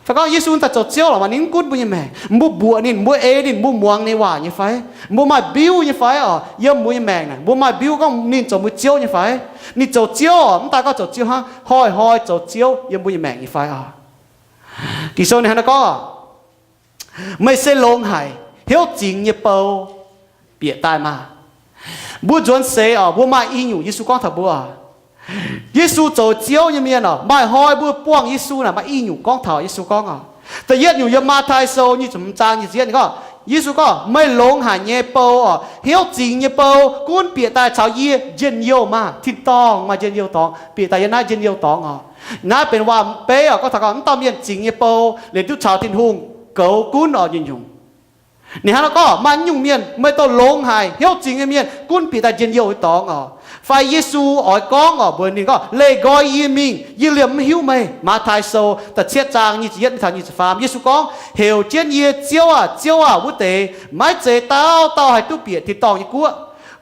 Fai gorngv Yesu daaih zoux Ziouv lorqc, maaih ninh mv gunv mbuo nyei maengc, mbuo mbuoqc ninh, mbuo ei ninh, mbuo muangx ninh waac nyei fai? Mbuo maaih mbiuv nyei fai oc? Yiem mbuo nyei maengc naaic mbuo maaih mbiuv gorngv ninh zoux mbuo Ziouv nyei fai? Ninh zoux Ziouv oc, mv daaih gorngv zoux Ziouv hnangv, hnoi-hnoi zoux Ziouv yiem mbuo nyei maengc nyei fai oc? Ging-Sou ninh hnangv naaiv gorngv, Meih se longx haic, hnyouv zingx nyei bou bieqc daaih maah! Mbuo nzuonx seix oc, mbuo maaih i nyungc Yesu gorngv taux mbuo oc. Yesu zoux Ziouv nyei mienh oc, maaih hnoi mbuo buangh Yesu naaic maaih i nyungc gorngv taux Yesu gorngv oc. Da'yietv nyungc yiem Matv^taai Sou nyic ziepc hmz zaang nyic ziepc yietv ninh gorngv, Yesu gorngv, Meih longx haic nyei bou oc, hnyouv zingx nyei bou gunv bieqc daaih caux yie njien-youh maah! Tin-dorngh maaih njien-youh dorngx, bieqc daaih yiem naaiv njien-youh dorngx oc. Naaiv benx waac-beiv oc, gorngv taux gorngv mv dauh mienh zingx nyei bou liuz duqv caux Tin-Hungh goux gunv oc nyungc-nyungc. Ninh hnangv naaiv gorngv, Maaih nyungc mienh meih dongh longx haic, hnyouv zingx nyei mienh gunv bieqc daaih njien-youh nyei dorngx oc. Fai Yesu oix gorngv oc mbuox ninh gorngv, Leih nqoi yie mingh, yie liemh mv hiuv meih. Matv^taai Sou da'cietv zaang nyic ziepc yietv mingh taux nyic ziepc faam, Yesu gorngv, Heuc jienv yie, Ziouv aah! Ziouv aah! wuov deix, maiv zeiz dauh dauh haih duqv bieqc tin-dorngh nyei guoqv.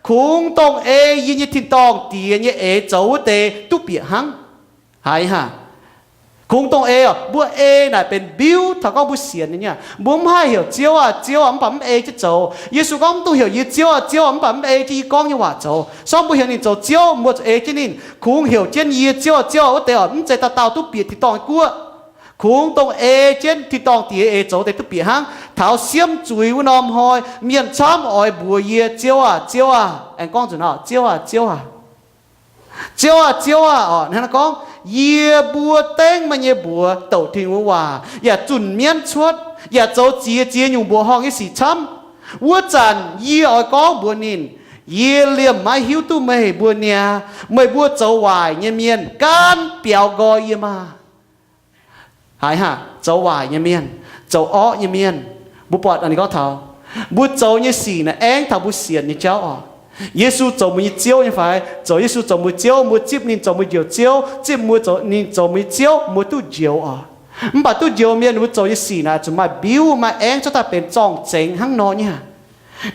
Kungx dongh ei yie nyei tin-dorngh Diex nyei eix zoux wuov deix duqv bieqc hnangv. Haiz hnangv. Kungx dongh ei oc, mbuo ei naaic benx mbiuv taux gorngv mbuo sienx nyei. Mbuo mv haih heuc Ziouv aah! Ziouv aah! mv baac mv ei jienv zoux. Yesu gorngv, Mv dungx heuc yie Ziouv aah! Ziouv aah! mv baac mv ei jienv yie gorngv nyei waac zoux. Se gorngv mbuo heuc ninh zoux Ziouv, mbuo zuqc ei jienv ninh. Kungx heuc jienv yie, Ziouv aah! Ziouv aah! wuov deix oc, mv zeiz dauh dauh duqv bieqc tin-dorngh nyei guoqv. Kungx dongh ei jienv tin-dorngh Diex eix zoux deix duqv bieqc hnangv. Taux siemv zuiz wuov norm hnoi, mienh camv oix mbuox yie, Ziouv aah! Ziouv aah! Aengx gorngv nzunc, Ziouv aah! Ziouv aah! Ziouv aah! Ziouv aah! oc, hnangv naaiv gorngv, Yie mbuo dengv meih nyei mbuox douc Tin-Hungh nyei waac yaac zunh mienv cuotv, yaac zoux ziex ziex nyungc mbuoqc horngh nyei sic camv. Wuov zanc yie oix gorngv mbuox ninh, Yie liemh maiv hiuv duqv meih mbuo niaa. Meih mbuo zoux waaic nyei mienh gaanv biaux nqoi yie maah! Haiz hnangv, zoux waaic nyei mienh, zoux orqv nyei mienh, mbuo buatc ninh gorngv taux mbuo zoux nyei sic naaic aengv taux mbuo sienx nyei jauv oc. Yesu zoux mbuo nyei Ziouv nyei fai? Zoux Yesu zoux mbuo Ziouv, mbuo zipv ninh zoux mbuo njoux Ziouv, zipv mbuo zoux, ninh zoux mbuo nyei Ziouv, mbuo duqv njoux oc. Mv baac duqv njoux mienh mbuo zoux nyei sic naaic zuqc maaih mbiuv maaih aengv cuotv daaih benx zorng-zengx hnangv nor nyei.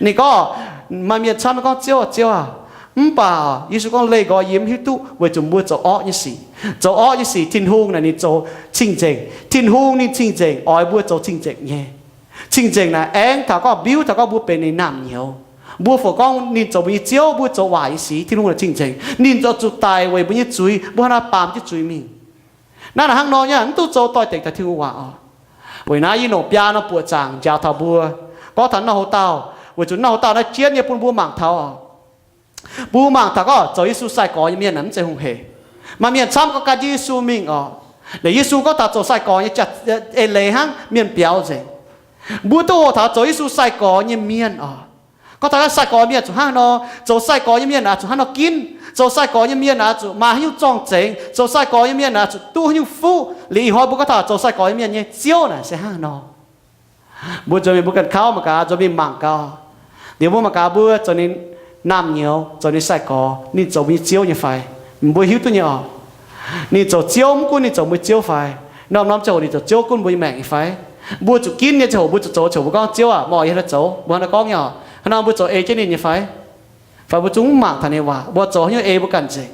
Ninh gorngv, maaih mienh camv gorngv, Ziouv aah! Ziouv aah! Mv baac Yesu gorngv, Leih nqoi yie mv hiuv duqv, weic zuqc mbuo zoux orqv nyei sic. Zoux orqv nyei sic, Tin-Hungh naaic ninh zoux cing-nzengc. Tin-Hungh ninh cing-nzengc, oix mbuo zoux cing-nzengc nyei. Cing-nzengc naaic aengv taux gorngv mbiuv taux gorngv mbuo benx ninh naamh nyouz. Mbuo fungc gorngv ninh zoux mbuo nyei Ziouv, mbuo zoux waaic nyei sic, Tin-Hungh naaic cing-nzengc, ninh zoux zuqc daic weic mbuo nyei zuiz, mbuo hnangv naaiv baamz jienv zuiz mingh. Naaiv naaic hnangv nor nyei, mv duqv zoux doix-dekc taux Tin-Hungh waac oc. Weic naaiv yie longc biaa norm buoqc zaangc njaaux taux mbuo, gorngv taux norm houx-daauh, weic zuqc norm houx-daauh naaiv jienv nyei bun mbuo mangc taux oc. Mbuo mangc taux gorngv zoux Yesu sai-gorx nyei mienh naaic mv zeiz hungh hec. Maaih mienh camv gorngv gan jienv Yesu mingh oc. Liuz Yesu gorngv taux zoux sai-gorx nyei jaax, eix leiz hnangv mienh biaux nzengc. Mbuo duqv hoqc taux zoux Yesu sai-gorx nyei mienh oc, Gorngv taux sai-gorx mienh zuqc hnangv nor, zoux sai-gorx nyei mienh aeqv, zuqc hnangv nor ginv. Zoux sai-gorx nyei mienh aeqv, zuqc maaih haaix nyungc zorng-zengx. Zoux sai-gorx nyei mienh aeqv, zuqc duqv haaix nyungc fuqv. Liuz ih hnoi mbuo gorngv taux zoux sai-gorx nyei mienh nyei Ziouv naaic se hnangv nor. Mbuo nzuonx mingh mbuo ganh kauv mangc gaax, nzuonx mingh mangc gaax. Liuz mbuo mangc gaax mbuo zoux ninh naamh nyouz, zoux ninh sai-gorx, ninh zoux mbuo nyei Ziouv nyei fai? Mbuo hiuv duqv nyei oc. Ninh zoux Ziouv mv gunv ninh zoux mbuo nyei Ziouv fai? Norm-norm ziangh hoc ninh zoux Ziouv gunv mbuo nyei maengc nyei fai? Mbuo zuqc ginv nyei ziangh hoc mbuo zuqc zoux, ziouc mbuo gorngv, Ziouv aah, meih oix yie hnangv naaiv zoux, mbuo hnangv naaiv gorngv nyei oc. Hnangv nor mbuo zoux ei jienv ninh nyei fai? Fai mbuo zungv mv mangc taux ninh nyei waac, mbuo zoux haaix nyungc ei mbuo ganh nzengc.